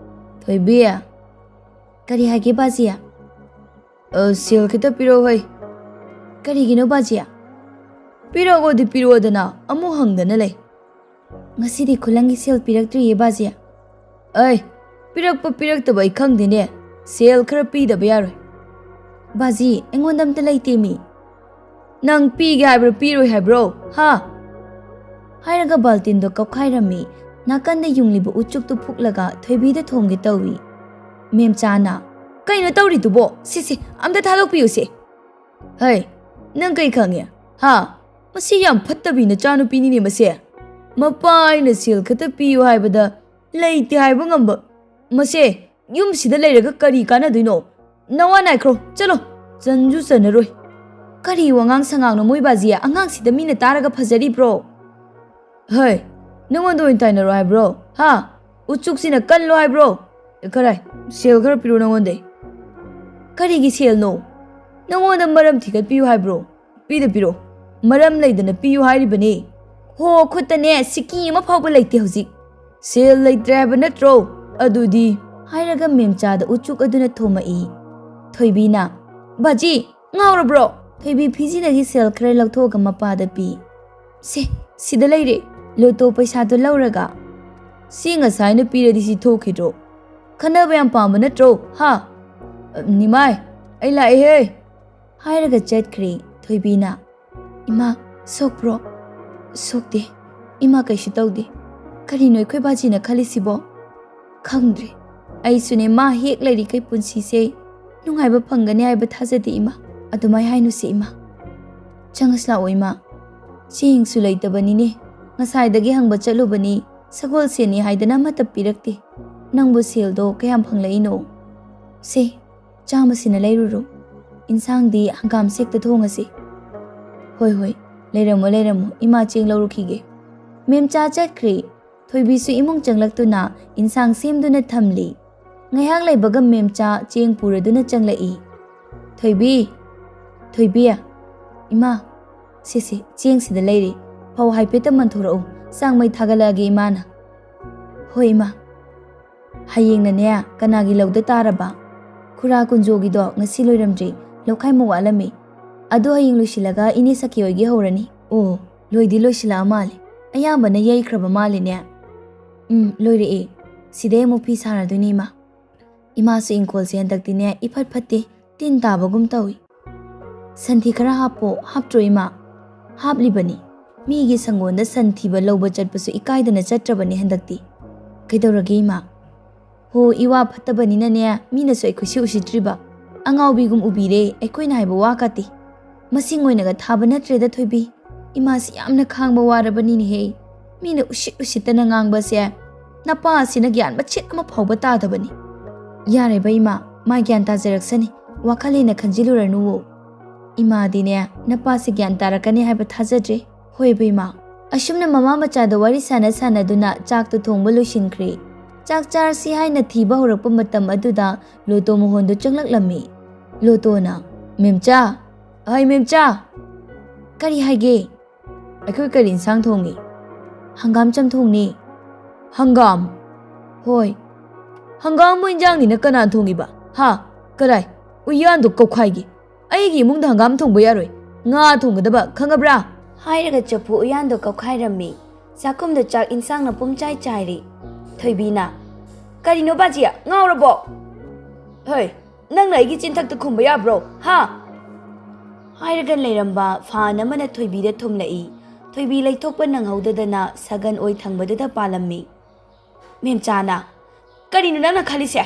"ꯊꯣꯏꯕꯤ!" "ꯀꯔꯤ ꯍꯥꯏꯒꯦ ꯕꯥꯖꯤ?" "ꯑ, ꯁꯦꯜ ꯈꯤꯇ ꯄꯤꯔꯛꯑꯣ ꯍꯩ꯫" "ꯀꯔꯤꯒꯤꯅꯣ ꯕꯥꯖꯤ?" "ꯄꯤꯔꯛꯑꯣꯗꯤ ꯄꯤꯔꯛꯑꯣꯗꯅ, ꯑꯃꯨꯛ ꯍꯪꯗꯅ ꯂꯩ꯫" "ꯉꯁꯤꯗꯤ ꯈꯨꯂꯪꯒꯤ ꯁꯦꯜ ꯄꯤꯔꯛꯇ꯭ꯔꯤꯌꯦ ꯕꯥꯖꯤ꯫" "ꯑꯩ, ꯄꯤꯔꯛꯄ ꯄꯤꯔꯛꯇꯕ ꯑꯩ ꯈꯪꯗꯦꯅꯦ, ꯁꯦꯜ ꯈꯔ ꯄꯤꯗꯕ ꯌꯥꯔꯣꯏ꯫" "ꯕꯥꯖꯤ, ꯑꯩꯉꯣꯟꯗ ꯑꯝꯇ ꯂꯩꯇꯦ ꯃꯤ꯫" "ꯅꯪ ꯄꯤꯒꯦ ꯍꯥꯏꯕ꯭ꯔꯣ, ꯄꯤꯔꯣꯏ ꯍꯥꯏꯕ꯭ꯔꯣ, ꯍꯥ?" ꯍꯥꯏꯔꯒ ꯕꯥꯜꯇꯤꯟꯗꯣ ꯀꯞꯈꯥꯏꯔꯝꯃꯤ꯫ ꯅꯥꯀꯟꯗ ꯌꯨꯡꯂꯤꯕ ꯎꯆꯨꯛꯇꯨ ꯐꯨꯛꯂꯒ ꯊꯣꯏꯕꯤꯗ ꯊꯣꯝꯒꯦ ꯇꯧꯏ꯫ ꯃꯦꯝꯆꯥꯅ, "ꯀꯩꯅꯣ ꯇꯧꯔꯤꯗꯨꯕꯣ? ꯁꯤꯁꯦ, ꯑꯝꯇ ꯊꯥꯗꯣꯛꯄꯤꯌꯨꯁꯦ꯫" "ꯍꯩ, ꯅꯪ ꯀꯩ ꯈꯪꯉꯦ? ꯍꯥ? ꯃꯁꯤ ꯌꯥꯝ ꯐꯠꯇꯕꯤ ꯅꯆꯥꯅꯨꯄꯤꯅꯤꯅꯦ ꯃꯁꯦ꯫ ꯃꯄꯥ ꯑꯩꯅ ꯁꯦꯜ ꯈꯛꯇ ꯄꯤꯌꯨ ꯍꯥꯏꯕꯗ ꯂꯩꯇꯦ ꯍꯥꯏꯕ ꯉꯝꯕ꯫ ꯃꯁꯦ, ꯌꯨꯝꯁꯤꯗ ꯂꯩꯔꯒ ꯀꯔꯤ ꯀꯥꯟꯅꯗꯣꯏꯅꯣ? ꯅꯋꯥ ꯅꯥꯏꯈ꯭ꯔꯣ, ꯆꯠꯂꯣ꯫ ꯆꯟꯁꯨ ꯆꯟꯅꯔꯣꯏ꯫" "ꯀꯔꯤ ꯋꯥꯉꯥꯡ ꯁꯉꯥꯡꯅꯣ ꯃꯣꯏ ꯕꯥꯖꯤ? ꯑꯉꯥꯡꯁꯤꯗ ꯃꯤꯅ ꯇꯥꯔꯒ ꯐꯖꯔꯤꯕ꯭ꯔꯣ?" "ꯍꯩ, ꯅꯉꯣꯟꯗ ꯑꯣꯏꯅ ꯇꯥꯏꯅꯔꯣ ꯍꯥꯏꯕ꯭ꯔꯣ? ꯍꯥ? ꯎꯆꯨꯛꯁꯤꯅ ꯀꯜꯂꯣ ꯍꯥꯏꯕ꯭ꯔꯣ? ꯀꯔꯥꯏ, ꯁꯦꯜ ꯈꯔ ꯄꯤꯔꯣ ꯅꯉꯣꯟꯗꯩ꯫" "ꯀꯔꯤꯒꯤ ꯁꯦꯜꯅꯣ? ꯅꯉꯣꯟꯗ ꯃꯔꯝ ꯊꯤꯒꯠꯄꯤꯌꯨ ꯍꯥꯏꯕ꯭ꯔꯣ? ꯄꯤꯗ ꯄꯤꯔꯣ꯫ ꯃꯔꯝ ꯂꯩꯗꯅ ꯄꯤꯌꯨ ꯍꯥꯏꯔꯤꯕꯅꯤ꯫" "ꯍꯣ, ꯈꯨꯠꯇꯅꯦ ꯁꯤꯀꯤ ꯑꯃ ꯐꯥꯎꯕ ꯂꯩꯇꯦ ꯍꯧꯖꯤꯛ꯫ ꯁꯦꯜ ꯂꯩꯇ꯭ꯔꯦ ꯍꯥꯏꯕ ꯅꯠꯇ꯭ꯔꯣ? ꯑꯗꯨꯗꯤ꯫" ꯍꯥꯏꯔꯒ ꯃꯦꯝꯆꯥꯗ ꯎꯆꯨꯛ ꯑꯗꯨꯅ ꯊꯣꯝꯃꯛꯏ꯫ ꯊꯣꯏꯕꯤꯅ, "ꯕꯥꯖꯤ, ꯉꯥꯎꯔꯕ꯭ꯔꯣ?" ꯊꯣꯏꯕꯤ ꯐꯤꯖꯤꯗꯒꯤ ꯁꯦꯜ ꯈꯔ ꯂꯧꯊꯣꯛꯑꯒ ꯃꯄꯥꯗ ꯄꯤ꯫ "ꯁꯦ, ꯁꯤꯗ ꯂꯩꯔꯦ꯫ ꯂꯣꯇꯣ ꯄꯩꯁꯥꯗꯣ ꯂꯧꯔꯒ꯫" "ꯁꯤ ꯉꯁꯥꯏꯅ ꯄꯤꯔꯗꯤ ꯁꯤ ꯊꯣꯛꯈꯤꯗ꯭ꯔꯣ? ꯈꯟꯅꯕ ꯌꯥꯝ ꯄꯥꯝꯕ ꯅꯠꯇ꯭ꯔꯣ, ꯍꯥ? ꯅꯤꯃꯥꯏ, ꯑꯩ ꯂꯥꯛꯑꯦꯍꯦ!" ꯍꯥꯏꯔꯒ ꯆꯠꯈ꯭ꯔꯦ꯫ ꯊꯣꯏꯕꯤꯅ, "ꯏꯃꯥ, ꯁꯣꯛꯄ꯭ꯔꯣ?" "ꯁꯣꯛꯇꯦ꯫ ꯏꯃꯥ ꯀꯩꯁꯨ ꯇꯧꯗꯦ꯫ ꯀꯔꯤꯅꯣ ꯑꯩꯈꯣꯏ ꯕꯥꯖꯤꯅ ꯈꯜꯂꯤꯁꯤꯕꯣ? ꯈꯪꯗ꯭ꯔꯦ꯫ ꯑꯩꯁꯨꯅꯦ, ꯃꯥ ꯍꯦꯛ ꯂꯩꯔꯤꯈꯩ ꯄꯨꯟꯁꯤꯁꯦ ꯅꯨꯡꯉꯥꯏꯕ ꯐꯪꯒꯅꯤ ꯍꯥꯏꯕ ꯊꯥꯖꯗꯦ ꯏꯃꯥ꯫ ꯑꯗꯨꯃꯥꯏ ꯍꯥꯏꯅꯨꯁꯦ ꯏꯃꯥ꯫ ꯆꯪꯉꯁꯤ ꯂꯥꯛꯑꯣ ꯏꯃꯥ꯫ ꯆꯦꯡꯁꯨ ꯂꯩꯇꯕꯅꯤꯅꯦ꯫ ꯉꯁꯥꯏꯗꯒꯤ ꯍꯪꯕ ꯆꯠꯂꯨꯕꯅꯤ, ꯁꯒꯣꯜꯁꯦꯟꯅꯤ ꯍꯥꯏꯗꯅ ꯑꯃꯠꯇ ꯄꯤꯔꯛꯇꯦ꯫ ꯅꯪꯕꯨ ꯁꯦꯜꯗꯣ ꯀꯌꯥꯝ ꯐꯪꯂꯛꯏꯅꯣ?" "ꯁꯦ, ꯆꯥꯝꯃꯁꯤꯅ ꯂꯩꯔꯨꯔꯣ꯫ ꯏꯟꯁꯥꯡꯗꯤ ꯍꯪꯒꯥꯝ ꯁꯦꯛꯇ ꯊꯣꯡꯉꯁꯤ꯫" "ꯍꯣꯏ, ꯍꯣꯏ, ꯂꯩꯔꯝꯃꯣ, ꯂꯩꯔꯝꯃꯣ, ꯏꯃꯥ ꯆꯦꯡ ꯂꯧꯔꯨꯈꯤꯒꯦ꯫" ꯃꯦꯝꯆꯥ ꯆꯠꯈ꯭ꯔꯦ꯫ ꯊꯣꯏꯕꯤꯁꯨ ꯏꯃꯨꯡ ꯆꯪꯂꯛꯇꯨꯅ ꯏꯟꯁꯥꯡ ꯁꯦꯝꯗꯨꯅ ꯊꯝꯂꯤ꯫ ꯉꯥꯏꯍꯥꯛ ꯂꯩꯕꯒ ꯃꯦꯝꯆꯥ ꯆꯦꯡ ꯄꯨꯔꯗꯨꯅ ꯆꯪꯂꯛꯏ꯫ "ꯊꯣꯏꯕꯤ, ꯊꯣꯏꯕꯤ!" "ꯏꯃꯥ, ꯁꯦ, ꯁꯦ, ꯆꯦꯡꯁꯤꯗ ꯂꯩꯔꯦ꯫ ꯐꯧ ꯍꯥꯏꯐꯦꯠꯇ ꯃꯟꯊꯣꯔꯛꯎ꯫ ꯆꯥꯛ ꯃꯩ ꯊꯥꯒꯠꯂꯛꯑꯒꯦ ꯏꯃꯥꯅ꯫ ꯍꯣꯏ ꯏꯃꯥ꯫ ꯍꯌꯦꯡꯅꯅꯦ ꯀꯅꯥꯒꯤ ꯂꯧꯗ ꯇꯥꯔꯕ? ꯈꯨꯔꯥ ꯀꯨꯟꯖꯣꯒꯤꯗꯣ ꯉꯁꯤ ꯂꯣꯏꯔꯝꯗ꯭ꯔꯤ, ꯂꯧꯈꯥꯏꯃꯨꯛ ꯋꯥꯠꯂꯝꯃꯤ꯫ ꯑꯗꯨ ꯍꯌꯦꯡ ꯂꯣꯏꯁꯤꯜꯂꯒ ꯏꯅꯦ ꯁꯈꯤ ꯍꯣꯏꯒꯤ ꯍꯧꯔꯅꯤ꯫ ꯑꯣ, ꯂꯣꯏꯗꯤ ꯂꯣꯏꯁꯤꯜꯂꯛꯑ ꯃꯥꯜꯂꯦ꯫ ꯑꯌꯥꯝꯕꯅ ꯌꯩꯈ꯭ꯔꯕ ꯃꯥꯜꯂꯦꯅꯦ꯫ ꯎꯝ, ꯂꯣꯏꯔꯛꯑꯦ꯫ ꯁꯤꯗꯩ ꯑꯃꯨꯛ ꯐꯤ ꯁꯥꯔꯗꯣꯏꯅꯦ ꯏꯃꯥ꯫ ꯏꯃꯥꯁꯨ ꯏꯪꯈꯣꯜꯁꯦ ꯍꯟꯗꯛꯇꯤꯅꯦ ꯏꯐꯠ ꯐꯠꯇꯦ, ꯇꯤꯟ ꯇꯥꯕꯒꯨꯝ ꯇꯧꯏ꯫ ꯁꯟꯊꯤ ꯈꯔ ꯍꯥꯞꯄꯣ, ꯍꯥꯞꯇ꯭ꯔꯣ ꯏꯃꯥ? ꯍꯥꯞꯂꯤꯕꯅꯤ꯫ ꯃꯤꯒꯤ ꯁꯪꯒꯣꯟꯗ ꯁꯟ ꯊꯤꯕ ꯂꯧꯕ ꯆꯠꯄꯁꯨ ꯏꯀꯥꯏꯗꯅ ꯆꯠꯇ꯭ꯔꯕꯅꯤ ꯍꯟꯗꯛꯇꯤ꯫ ꯀꯩꯗꯧꯔꯒꯦ ꯏꯃꯥ? ꯍꯣ, ꯏꯋꯥ ꯐꯠꯇꯕꯅꯤꯅꯅꯦ, ꯃꯤꯅꯁꯨ ꯑꯩꯈꯣꯏꯁꯤ ꯎꯁꯤꯠꯇ꯭ꯔꯤꯕ꯫ ꯑꯉꯥꯎꯕꯤꯒꯨꯝ ꯎꯕꯤꯔꯦ ꯑꯩꯈꯣꯏꯅ ꯍꯥꯏꯕ ꯋꯥ ꯀꯥꯇꯤ꯫ ꯃꯁꯤꯡ ꯑꯣꯏꯅꯒ ꯊꯥꯕ ꯅꯠꯇ꯭ꯔꯦꯗ ꯊꯣꯏꯕꯤ꯫ ꯏꯃꯥꯁꯤ ꯌꯥꯝꯅ ꯈꯥꯡꯕ ꯋꯥꯔꯕꯅꯤꯅꯦꯍꯦ꯫ ꯃꯤꯅ ꯎꯁꯤꯠ ꯎꯁꯤꯠꯇꯅ ꯉꯥꯡꯕꯁꯦ ꯅꯄꯥ ꯑꯁꯤꯅ ꯒ꯭ꯌꯥꯟ ꯃꯆꯦꯠ ꯑꯃ ꯐꯥꯎꯕ ꯇꯥꯗꯕꯅꯤ꯫ ꯌꯥꯔꯦꯕ ꯏꯃꯥ, ꯃꯥ ꯒ꯭ꯌꯥꯟ ꯇꯥꯖꯔꯛꯁꯅꯤ, ꯋꯥꯈꯜ ꯍꯦꯟꯅ ꯈꯟꯖꯤꯜꯂꯨꯔꯅꯨꯋꯣ꯫ ꯏꯃꯥꯗꯤꯅꯦ ꯅꯄꯥꯁꯦ ꯒ꯭ꯌꯥꯟ ꯇꯥꯔꯛꯀꯅꯤ ꯍꯥꯏꯕ ꯊꯥꯖꯗ꯭ꯔꯦ꯫ ꯍꯣꯏꯕ ꯏꯃꯥ꯫ ꯑꯁꯨꯝꯅ ꯃꯃꯥ ꯃꯆꯥꯗ ꯋꯥꯔꯤ ꯁꯥꯟꯅ ꯁꯥꯟꯅꯗꯨꯅ ꯆꯥꯛꯇꯨ ꯊꯣꯡꯕ ꯂꯣꯏꯁꯤꯟꯈ꯭ꯔꯦ꯫ ꯆꯥꯛ ꯆꯥꯔꯁꯤ ꯍꯥꯏꯅ ꯊꯤꯕ ꯍꯧꯔꯛꯄ ꯃꯇꯝ ꯑꯗꯨꯗ ꯂꯣꯇꯣ ꯃꯣꯍꯣꯟꯗꯨ ꯆꯪꯂꯛꯂꯝꯃꯤ꯫ ꯂꯣꯇꯣꯅ, "ꯃꯦꯝꯆꯥ, ꯑꯍꯩ ꯃꯦꯝꯆꯥ!" "ꯀꯔꯤ ꯍꯥꯏꯒꯦ?" "ꯑꯩꯈꯣꯏ ꯀꯔꯤ ꯏꯟꯁꯥꯡ ꯊꯣꯡꯉꯤ?" "ꯍꯪꯒꯥꯝ ꯆꯝꯊꯣꯡꯅꯤ꯫" "ꯍꯪꯒꯥꯝ?" "ꯍꯣꯏ꯫" "ꯍꯪꯒꯥꯝꯕꯨ ꯏꯟꯖꯥꯡꯅꯤꯅ ꯀꯅꯥ ꯊꯣꯡꯉꯤꯕ? ꯍꯥ? ꯀꯗꯥꯏ? ꯎꯌꯥꯟꯗꯣ ꯀꯧꯈꯥꯏꯒꯦ꯫ ꯑꯩꯒꯤ ꯏꯃꯨꯡꯗ ꯍꯪꯒꯥꯝ ꯊꯣꯡꯕ ꯌꯥꯔꯣꯏ꯫ ꯉꯥ ꯊꯣꯡꯒꯗꯕ, ꯈꯪꯉꯕ꯭ꯔꯥ?" ꯍꯥꯏꯔꯒ ꯆꯐꯨ ꯎꯌꯥꯟꯗꯣ ꯀꯧꯈꯥꯏꯔꯝꯃꯤ꯫ ꯆꯥꯛꯈꯨꯝꯗ ꯆꯥꯛ ꯏꯟꯁꯥꯡꯅ ꯄꯨꯝꯆꯥꯏ ꯆꯥꯏꯔꯤ꯫ ꯊꯣꯏꯕꯤꯅ, "ꯀꯔꯤꯅꯣ ꯕꯥꯖꯤ, ꯉꯥꯎꯔꯕꯣ? ꯍꯣꯏ, ꯅꯪꯅ ꯑꯩꯒꯤ ꯆꯤꯟꯊꯛꯇ ꯈꯨꯝꯕ ꯌꯥꯕ꯭ꯔꯣ? ꯍꯥ?" ꯍꯥꯏꯔꯒ ꯂꯩꯔꯝꯕ ꯐꯥꯟ ꯑꯃꯅ ꯊꯣꯏꯕꯤꯗ ꯊꯨꯝꯂꯛꯏ꯫ ꯊꯣꯏꯕꯤ ꯂꯩꯊꯣꯛꯄ ꯅꯪꯍꯧꯗꯗꯅ ꯁꯒꯟ ꯑꯣꯏ ꯊꯪꯕꯗꯨꯗ ꯄꯥꯜꯂꯝꯃꯤ꯫ ꯃꯦꯝꯆꯥꯅ, "ꯀꯔꯤꯅꯣ ꯅꯪꯅ ꯈꯜꯂꯤꯁꯦ?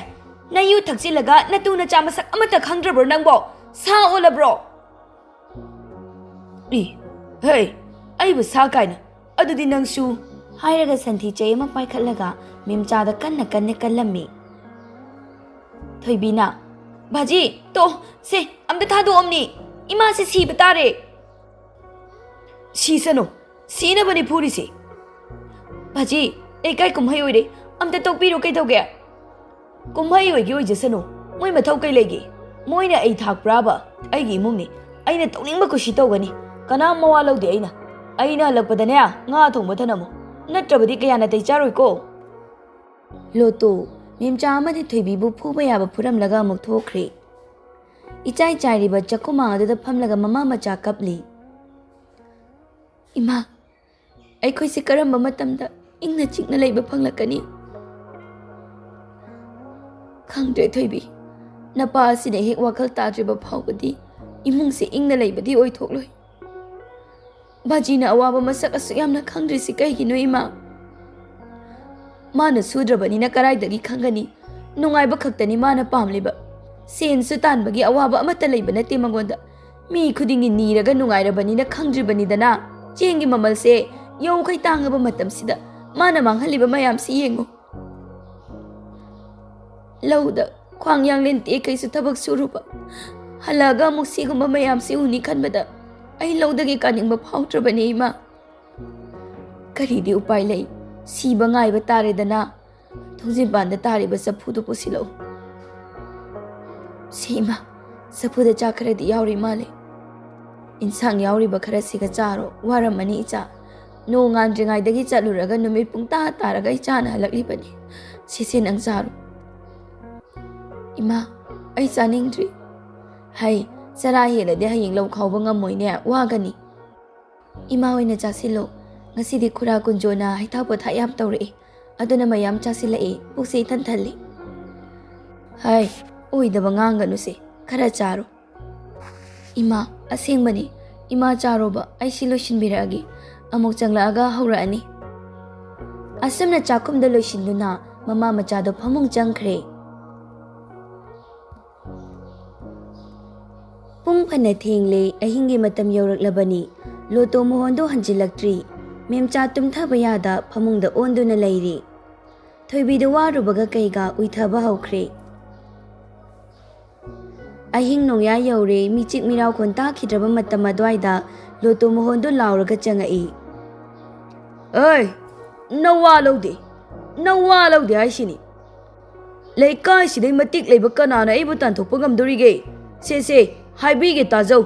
ꯅꯌꯨ ꯊꯛꯆꯤꯜꯂꯒ ꯅꯇꯨ ꯅꯆꯥ ꯃꯁꯛ ꯑꯃꯠꯇ ꯈꯪꯗ꯭ꯔꯕ꯭ꯔꯣ ꯅꯪꯕꯣ? ꯁꯥ ꯑꯣꯜꯂꯕ꯭ꯔꯣ?" "ꯏ, ꯍꯦ, ꯑꯩꯕꯨ ꯁꯥ ꯀꯥꯏꯅ? ꯑꯗꯨꯗꯤ ꯅꯪꯁꯨ?" ꯍꯥꯏꯔꯒ ꯁꯟꯊꯤ ꯆꯩ ꯑꯃ ꯄꯥꯏꯈꯠꯂꯒ ꯃꯦꯝꯆꯥꯗ ꯀꯟꯅ ꯀꯟꯅ ꯀꯜꯂꯝꯃꯤ꯫ ꯊꯣꯏꯕꯤꯅ, "ꯚꯥꯖꯤ, ꯇꯣ, ꯁꯦ, ꯑꯝꯇ ꯊꯥꯗꯣꯛꯑꯝꯅꯤ꯫ ꯏꯃꯥꯁꯤ ꯁꯤꯕ ꯇꯥꯔꯦ꯫" "ꯁꯤꯁꯅꯨ, ꯁꯤꯅꯕꯅꯤ ꯐꯨꯔꯤꯁꯤ꯫" "ꯚꯥꯖꯤ, ꯂꯩꯀꯥꯏ ꯀꯨꯝꯍꯩ ꯑꯣꯏꯔꯦ, ꯑꯝꯇ ꯇꯣꯛꯄꯤꯔꯣ, ꯀꯩꯗꯧꯒꯦ?" "ꯀꯨꯝꯍꯩ ꯑꯣꯏꯒꯦ ꯑꯣꯏꯖꯁꯅꯨ, ꯃꯣꯏ ꯃꯊꯧ ꯀꯩ ꯂꯩꯒꯦ? ꯃꯣꯏꯅ ꯑꯩ ꯊꯥꯛꯄ꯭ꯔꯥꯕ? ꯑꯩꯒꯤ ꯏꯃꯨꯡꯅꯤ, ꯑꯩꯅ ꯇꯧꯅꯤꯡꯕ ꯀꯨꯁꯤ ꯇꯧꯒꯅꯤ, ꯀꯅꯥꯝ ꯃꯋꯥ ꯂꯧꯗꯦ ꯑꯩꯅ꯫ ꯑꯩꯅ ꯍꯜꯂꯛꯄꯗꯅꯦ ꯉꯥ ꯊꯣꯡꯕ ꯊꯅꯝꯃꯨ, ꯅꯠꯇ꯭ꯔꯕꯗꯤ ꯀꯌꯥ ꯅꯥꯇꯩ ꯆꯥꯔꯣꯏꯀꯣ꯫ ꯂꯣꯇꯣ, ꯃꯦꯝꯆꯥ ꯑꯃꯗꯤ ꯊꯣꯏꯕꯤꯕꯨ ꯐꯨꯕ ꯌꯥꯕ ꯐꯨꯔꯝꯂꯒ ꯑꯃꯨꯛ ꯊꯣꯛꯈ꯭ꯔꯦ꯫ ꯏꯆꯥꯏ ꯆꯥꯏꯔꯤꯕ ꯆꯥꯛꯈꯨꯃꯥꯡ ꯑꯗꯨꯗ ꯐꯝꯂꯒ ꯃꯃꯥ ꯃꯆꯥ ꯀꯞꯂꯤ꯫ "ꯏꯃꯥ, ꯑꯩꯈꯣꯏꯁꯦ ꯀꯔꯝꯕ ꯃꯇꯝꯗ ꯏꯪꯅ ꯆꯤꯛꯅ ꯂꯩꯕ ꯐꯪꯂꯛꯀꯅꯤ?" "ꯈꯪꯗ꯭ꯔꯦ ꯊꯣꯏꯕꯤ, ꯅꯄꯥ ꯑꯁꯤꯅ ꯍꯦꯛ ꯋꯥꯈꯜ ꯇꯥꯗ꯭ꯔꯤꯕ ꯐꯥꯎꯕꯗꯤ ꯏꯃꯨꯡꯁꯦ ꯏꯪꯅ ꯂꯩꯕꯗꯤ ꯑꯣꯏꯊꯣꯛꯂꯣꯏ꯫ ꯕꯥꯖꯤꯅ ꯑꯋꯥꯕ ꯃꯁꯛ ꯑꯁꯨꯛ ꯌꯥꯝꯅ ꯈꯪꯗ꯭ꯔꯤꯁꯤ ꯀꯩꯒꯤꯅꯣ ꯏꯃꯥ? ꯃꯥꯅ ꯁꯨꯗ꯭ꯔꯕꯅꯤꯅ ꯀꯔꯥꯏꯗꯒꯤ ꯈꯪꯒꯅꯤ? ꯅꯨꯡꯉꯥꯏꯕ ꯈꯛꯇꯅꯤ ꯃꯥꯅ ꯄꯥꯝꯂꯤꯕ꯫ ꯁꯦꯟꯁꯨ ꯇꯥꯟꯕꯒꯤ ꯑꯋꯥꯕ ꯑꯃꯠꯇ ꯂꯩꯕ ꯅꯠꯇꯦ ꯃꯉꯣꯟꯗ꯫ ꯃꯤ ꯈꯨꯗꯤꯡꯒꯤ ꯅꯤꯔꯒ ꯅꯨꯡꯉꯥꯏꯔꯕꯅꯤꯅ ꯈꯪꯗ꯭ꯔꯤꯕꯅꯤꯗꯅ꯫ ꯆꯦꯡꯒꯤ ꯃꯃꯜꯁꯦ ꯌꯧꯈꯩ ꯇꯥꯡꯉꯕ ꯃꯇꯝꯁꯤꯗ ꯃꯥꯅ ꯃꯥꯡꯍꯜꯂꯤꯕ ꯃꯌꯥꯝꯁꯤ ꯌꯦꯡꯉꯨ꯫ ꯂꯧꯗ ꯈ꯭ꯋꯥꯡ ꯌꯥꯡꯂꯦꯟ ꯇꯦꯛꯈꯩꯁꯨ ꯊꯕꯛ ꯁꯨꯔꯨꯕ, ꯍꯜꯂꯛꯑꯒ ꯑꯃꯨꯛ ꯁꯤꯒꯨꯝꯕ ꯃꯌꯥꯝꯁꯤ ꯎꯅꯤ ꯈꯟꯕꯗ ꯑꯩ ꯂꯧꯗꯒꯤ ꯀꯥꯅꯤꯡꯕ ꯐꯥꯎꯗ꯭ꯔꯕꯅꯦ ꯏꯃꯥ꯫ ꯀꯔꯤꯗꯤ ꯎꯄꯥꯏ ꯂꯩ? ꯁꯤꯕ ꯉꯥꯏꯕ ꯇꯥꯔꯦꯗꯅ꯫ ꯊꯣꯡꯖꯤꯟꯄꯥꯟꯗ ꯇꯥꯔꯤꯕ ꯆꯐꯨꯗꯨ ꯄꯨꯁꯤꯜꯂꯛꯎ꯫ ꯁꯤ ꯏꯃꯥ, ꯆꯐꯨꯗ ꯆꯥꯛ ꯈꯔꯗꯤ ꯌꯥꯎꯔꯤ ꯃꯥꯜꯂꯦ꯫ ꯏꯟꯁꯥꯡ ꯌꯥꯎꯔꯤꯕ ꯈꯔꯁꯤꯒ ꯆꯥꯔꯣ, ꯋꯥꯔꯝꯃꯅꯤ ꯏꯆꯥ꯫ ꯅꯣꯡ ꯉꯥꯟꯗ꯭ꯔꯤꯉꯩꯗꯒꯤ ꯆꯠꯂꯨꯔꯒ ꯅꯨꯃꯤꯠ ꯄꯨꯡꯇꯥ ꯇꯥꯔꯒ ꯏꯆꯥꯅ ꯍꯜꯂꯛꯂꯤꯕꯅꯤ꯫ ꯁꯤꯁꯦ ꯅꯪ ꯆꯥꯔꯣ꯫ ꯏꯃꯥ, ꯑꯩ ꯆꯥꯅꯤꯡꯗ꯭ꯔꯤ꯫ ꯍꯩ, ꯆꯔꯥ ꯍꯦꯜꯂꯗꯤ ꯍꯌꯦꯡ ꯂꯧ ꯈꯥꯎꯕ ꯉꯝꯃꯣꯏꯅꯦ, ꯋꯥꯒꯅꯤ꯫ ꯏꯃꯥ ꯑꯣꯏꯅ ꯆꯥꯁꯤꯜꯂꯣ꯫ ꯉꯁꯤꯗꯤ ꯈꯨꯔꯥ ꯀꯨꯟꯖꯣꯅ ꯍꯩꯊꯥ ꯄꯣꯊꯥ ꯌꯥꯝ ꯇꯧꯔꯛꯑꯦ, ꯑꯗꯨꯅ ꯃꯌꯥꯝ ꯆꯥꯁꯤꯜꯂꯛꯑꯦ, ꯄꯨꯛꯁꯦ ꯏꯊꯟ ꯊꯜꯂꯦ꯫ ꯍꯥꯏ, ꯑꯣꯏꯗꯕ ꯉꯥꯡꯒꯅꯨꯁꯦ, ꯈꯔ ꯆꯥꯔꯣ꯫ ꯏꯃꯥ, ꯑꯁꯦꯡꯕꯅꯤ꯫ ꯏꯃꯥ ꯆꯥꯔꯣꯕ, ꯑꯩ ꯁꯤ ꯂꯣꯏꯁꯤꯟꯕꯤꯔꯛꯑꯒꯦ꯫ ꯑꯃꯨꯛ ꯆꯪꯂꯛꯑꯒ ꯍꯧꯔꯛꯑꯅꯤ꯫ ꯑꯁꯨꯝꯅ ꯆꯥꯛꯈꯨꯝꯗ ꯂꯣꯏꯁꯤꯟꯗꯨꯅ ꯃꯃꯥ ꯃꯆꯥꯗꯣ ꯐꯃꯨꯡ ꯆꯪꯈ꯭ꯔꯦ꯫ ꯄꯨꯡ ꯐꯅ ꯊꯦꯡꯂꯦ, ꯑꯍꯤꯡꯒꯤ ꯃꯇꯝ ꯌꯧꯔꯛꯂꯕꯅꯤ꯫ ꯂꯣꯇꯣ ꯃꯣꯍꯣꯟꯗꯣ ꯍꯟꯖꯤꯜꯂꯛꯇ꯭ꯔꯤ꯫ ꯃꯦꯝꯆꯥ ꯇꯨꯝꯊꯕ ꯌꯥꯗ ꯐꯃꯨꯡꯗ ꯑꯣꯟꯗꯨꯅ ꯂꯩꯔꯤ꯫ ꯊꯣꯏꯕꯤꯗꯨ ꯋꯥꯔꯨꯕꯒ ꯀꯩꯒ ꯎꯏꯊꯕ ꯍꯧꯈ꯭ꯔꯦ꯫ ꯑꯍꯤꯡ ꯅꯣꯡꯌꯥꯏ ꯌꯧꯔꯦ, ꯃꯤꯆꯤꯛ ꯃꯤꯔꯥꯎꯈꯣꯟ ꯇꯥꯈꯤꯗ꯭ꯔꯕ ꯃꯇꯝ ꯑꯗꯨꯋꯥꯏꯗ ꯂꯣꯇꯣ ꯃꯣꯍꯣꯟꯗꯨ ꯂꯥꯎꯔꯒ ꯆꯪꯉꯛꯏ꯫ "ꯑꯩ, ꯅꯋꯥ ꯂꯧꯗꯦ, ꯅꯋꯥ ꯂꯧꯗꯦ ꯍꯥꯏꯁꯤꯅꯤ꯫ ꯂꯩꯀꯥꯏꯁꯤꯗꯩ ꯃꯇꯤꯛ ꯂꯩꯕ ꯀꯅꯥꯅ ꯑꯩꯕꯨ ꯇꯥꯟꯊꯣꯛꯄ ꯉꯝꯗꯣꯔꯤꯒꯦ? ꯁꯦ, ꯁꯦ, ꯍꯥꯏꯕꯤꯒꯦ ꯇꯥꯖꯧ꯫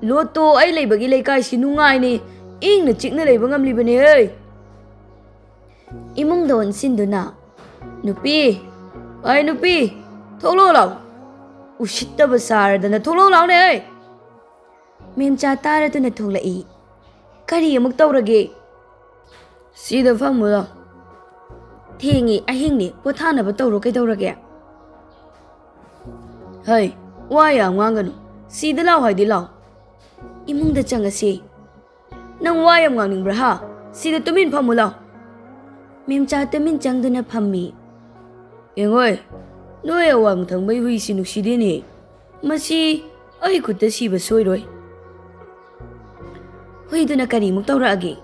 ꯂꯣꯇꯣ ꯑꯩ ꯂꯩꯕꯒꯤ ꯂꯩꯀꯥꯏꯁꯤ ꯅꯨꯡꯉꯥꯏꯅ ꯏꯪꯅ ꯆꯤꯛꯅ ꯂꯩꯕ ꯉꯝꯂꯤꯕꯅꯦ ꯍꯦ!" ꯏꯃꯨꯡꯗ ꯑꯣꯟꯁꯤꯟꯗꯨꯅ, "ꯅꯨꯄꯤ, ꯑꯩ ꯅꯨꯄꯤ, ꯊꯣꯛꯂꯛꯑꯣ ꯂꯥꯎ꯫ ꯎꯁꯤꯠꯇꯕ ꯁꯥꯔꯗꯅ ꯊꯣꯛꯂꯛꯑꯣ ꯂꯥꯎꯅꯦ ꯑꯩ!" ꯃꯦꯝꯆꯥ ꯇꯥꯔꯗꯨꯅ ꯊꯣꯛꯂꯛꯏ꯫ "ꯀꯔꯤ ꯑꯃꯨꯛ ꯇꯧꯔꯒꯦ?" "ꯁꯤꯗ ꯐꯝꯃꯨ ꯂꯥꯎ꯫ ꯊꯦꯡꯉꯤ, ꯑꯍꯤꯡꯅꯤ, ꯄꯣꯊꯥꯅꯕ ꯇꯧꯔꯣ, ꯀꯩꯗꯧꯔꯒꯦ?" "ꯍꯩ, ꯋꯥ ꯌꯥꯝ ꯉꯥꯡꯒꯅꯨ, ꯁꯤꯗ ꯂꯥꯎ ꯍꯥꯏꯗꯤ ꯂꯥꯎ꯫ ꯏꯃꯨꯡꯗ ꯆꯪꯉꯁꯤ꯫ ꯅꯪ ꯋꯥ ꯌꯥꯝ ꯉꯥꯡꯅꯤꯡꯕ꯭ꯔꯥ ꯍꯥ? ꯁꯤꯗ ꯇꯨꯃꯤꯟ ꯐꯝꯃꯨ ꯂꯥꯎ꯫" ꯃꯦꯝꯆꯥ ꯇꯨꯃꯤꯟ ꯆꯪꯗꯨꯅ ꯐꯝꯃꯤ꯫ "ꯌꯦꯡꯉꯣꯏ, ꯅꯣꯏ ꯑꯋꯥꯡ ꯊꯪꯕꯩ ꯍꯨꯏꯁꯤ ꯅꯨꯡꯁꯤꯗꯦꯅꯦ꯫ ꯃꯁꯤ ꯑꯩ ꯈꯨꯠꯇ ꯁꯤꯕ ꯁꯣꯏꯔꯣꯏ꯫ ꯍꯨꯏꯗꯨꯅ ꯀꯔꯤꯃꯨꯛ ꯇꯧꯔꯛꯑꯒꯦ?"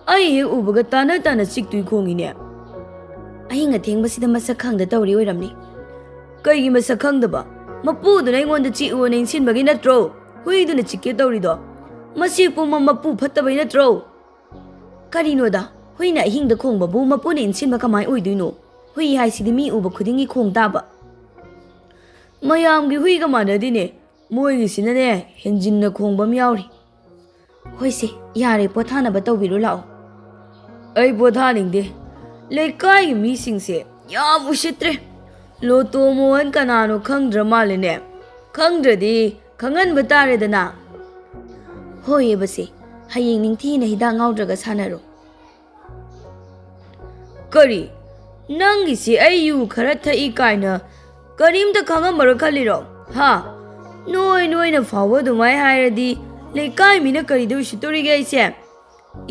"ꯑꯩ ꯍꯦꯛ ꯎꯕꯒ ꯇꯥꯅ ꯇꯥꯅ ꯆꯤꯛꯇꯨꯏ ꯈꯣꯡꯉꯤꯅꯦ꯫" "ꯑꯍꯤꯡ ꯑꯊꯦꯡꯕꯁꯤꯗ ꯃꯁꯛ ꯈꯪꯗ ꯇꯧꯔꯤ ꯑꯣꯏꯔꯝꯅꯤ꯫" "ꯀꯩꯒꯤ ꯃꯁꯛ ꯈꯪꯗꯕ? ꯃꯄꯨꯗꯨꯅ ꯑꯩꯉꯣꯟꯗ ꯆꯤꯛꯎꯅ ꯏꯟꯁꯤꯟꯕꯒꯤ ꯅꯠꯇ꯭ꯔꯣ ꯍꯨꯏꯗꯨꯅ ꯆꯤꯛꯀꯦ ꯇꯧꯔꯤꯗꯣ? ꯃꯁꯤ ꯄꯨꯝꯕ ꯃꯄꯨ ꯐꯠꯇꯕꯩ ꯅꯠꯇ꯭ꯔꯣ?" "ꯀꯔꯤꯅꯣꯗ, ꯍꯨꯏꯅ ꯑꯍꯤꯡꯗ ꯈꯣꯡꯕꯕꯨ ꯃꯄꯨꯅ ꯏꯟꯁꯤꯟꯕ ꯀꯃꯥꯏ ꯑꯣꯏꯗꯣꯏꯅꯣ? ꯍꯨꯏ ꯍꯥꯏꯁꯤꯗꯤ ꯃꯤ ꯎꯕ ꯈꯨꯗꯤꯡꯒꯤ ꯈꯣꯡ ꯇꯥꯕ꯫" "ꯃꯌꯥꯝꯒꯤ ꯍꯨꯏꯒ ꯃꯥꯟꯅꯗꯦꯅꯦ, ꯃꯣꯏꯒꯤꯁꯤꯅꯅꯦ ꯍꯦꯟꯖꯤꯟꯅ ꯈꯣꯡꯕ ꯑꯃ ꯌꯥꯎꯔꯤ꯫" "ꯍꯣꯏꯁꯦ, ꯌꯥꯔꯦ, ꯄꯣꯊꯥꯅꯕ ꯇꯧꯕꯤꯔꯣ ꯂꯥꯛꯑꯣ꯫" "ꯑꯩ ꯄꯣꯊꯥꯅꯤꯡꯗꯦ꯫ ꯂꯩꯀꯥꯏꯒꯤ ꯃꯤꯁꯤꯡꯁꯦ ꯌꯥꯝ ꯎꯁꯤꯠꯇ꯭ꯔꯦ꯫ ꯂꯣꯇꯣ ꯃꯣꯍꯟ ꯀꯅꯥꯅꯣ ꯈꯪꯗ꯭ꯔ ꯃꯥꯜꯂꯦꯅꯦ꯫ ꯈꯪꯗ꯭ꯔꯗꯤ ꯈꯪꯍꯟꯕ ꯇꯥꯔꯦꯗꯅ꯫" "ꯍꯣꯏꯌꯦ ꯕꯁꯦ, ꯍꯌꯦꯡ ꯅꯤꯡꯊꯤꯅ ꯍꯤꯗꯥꯛ ꯉꯥꯎꯗ꯭ꯔꯒ ꯁꯥꯟꯅꯔꯣ꯫" "ꯀꯔꯤ? ꯅꯪꯒꯤꯁꯤ ꯑꯩ ꯌꯨ ꯈꯔ ꯊꯛꯏ ꯀꯥꯏꯅ ꯀꯔꯤꯝꯇ ꯈꯪꯉꯝꯃꯔꯣꯏ ꯈꯜꯂꯤꯔꯣ? ꯍꯥ? ꯅꯣꯏ ꯅꯣꯏꯅ ꯐꯥꯎꯕ ꯑꯗꯨꯃꯥꯏ ꯍꯥꯏꯔꯗꯤ ꯂꯩꯀꯥꯏ ꯃꯤꯅ ꯀꯔꯤꯗ ꯎꯁꯤꯠꯇꯣꯔꯤꯒꯦ ꯑꯩꯁꯦ?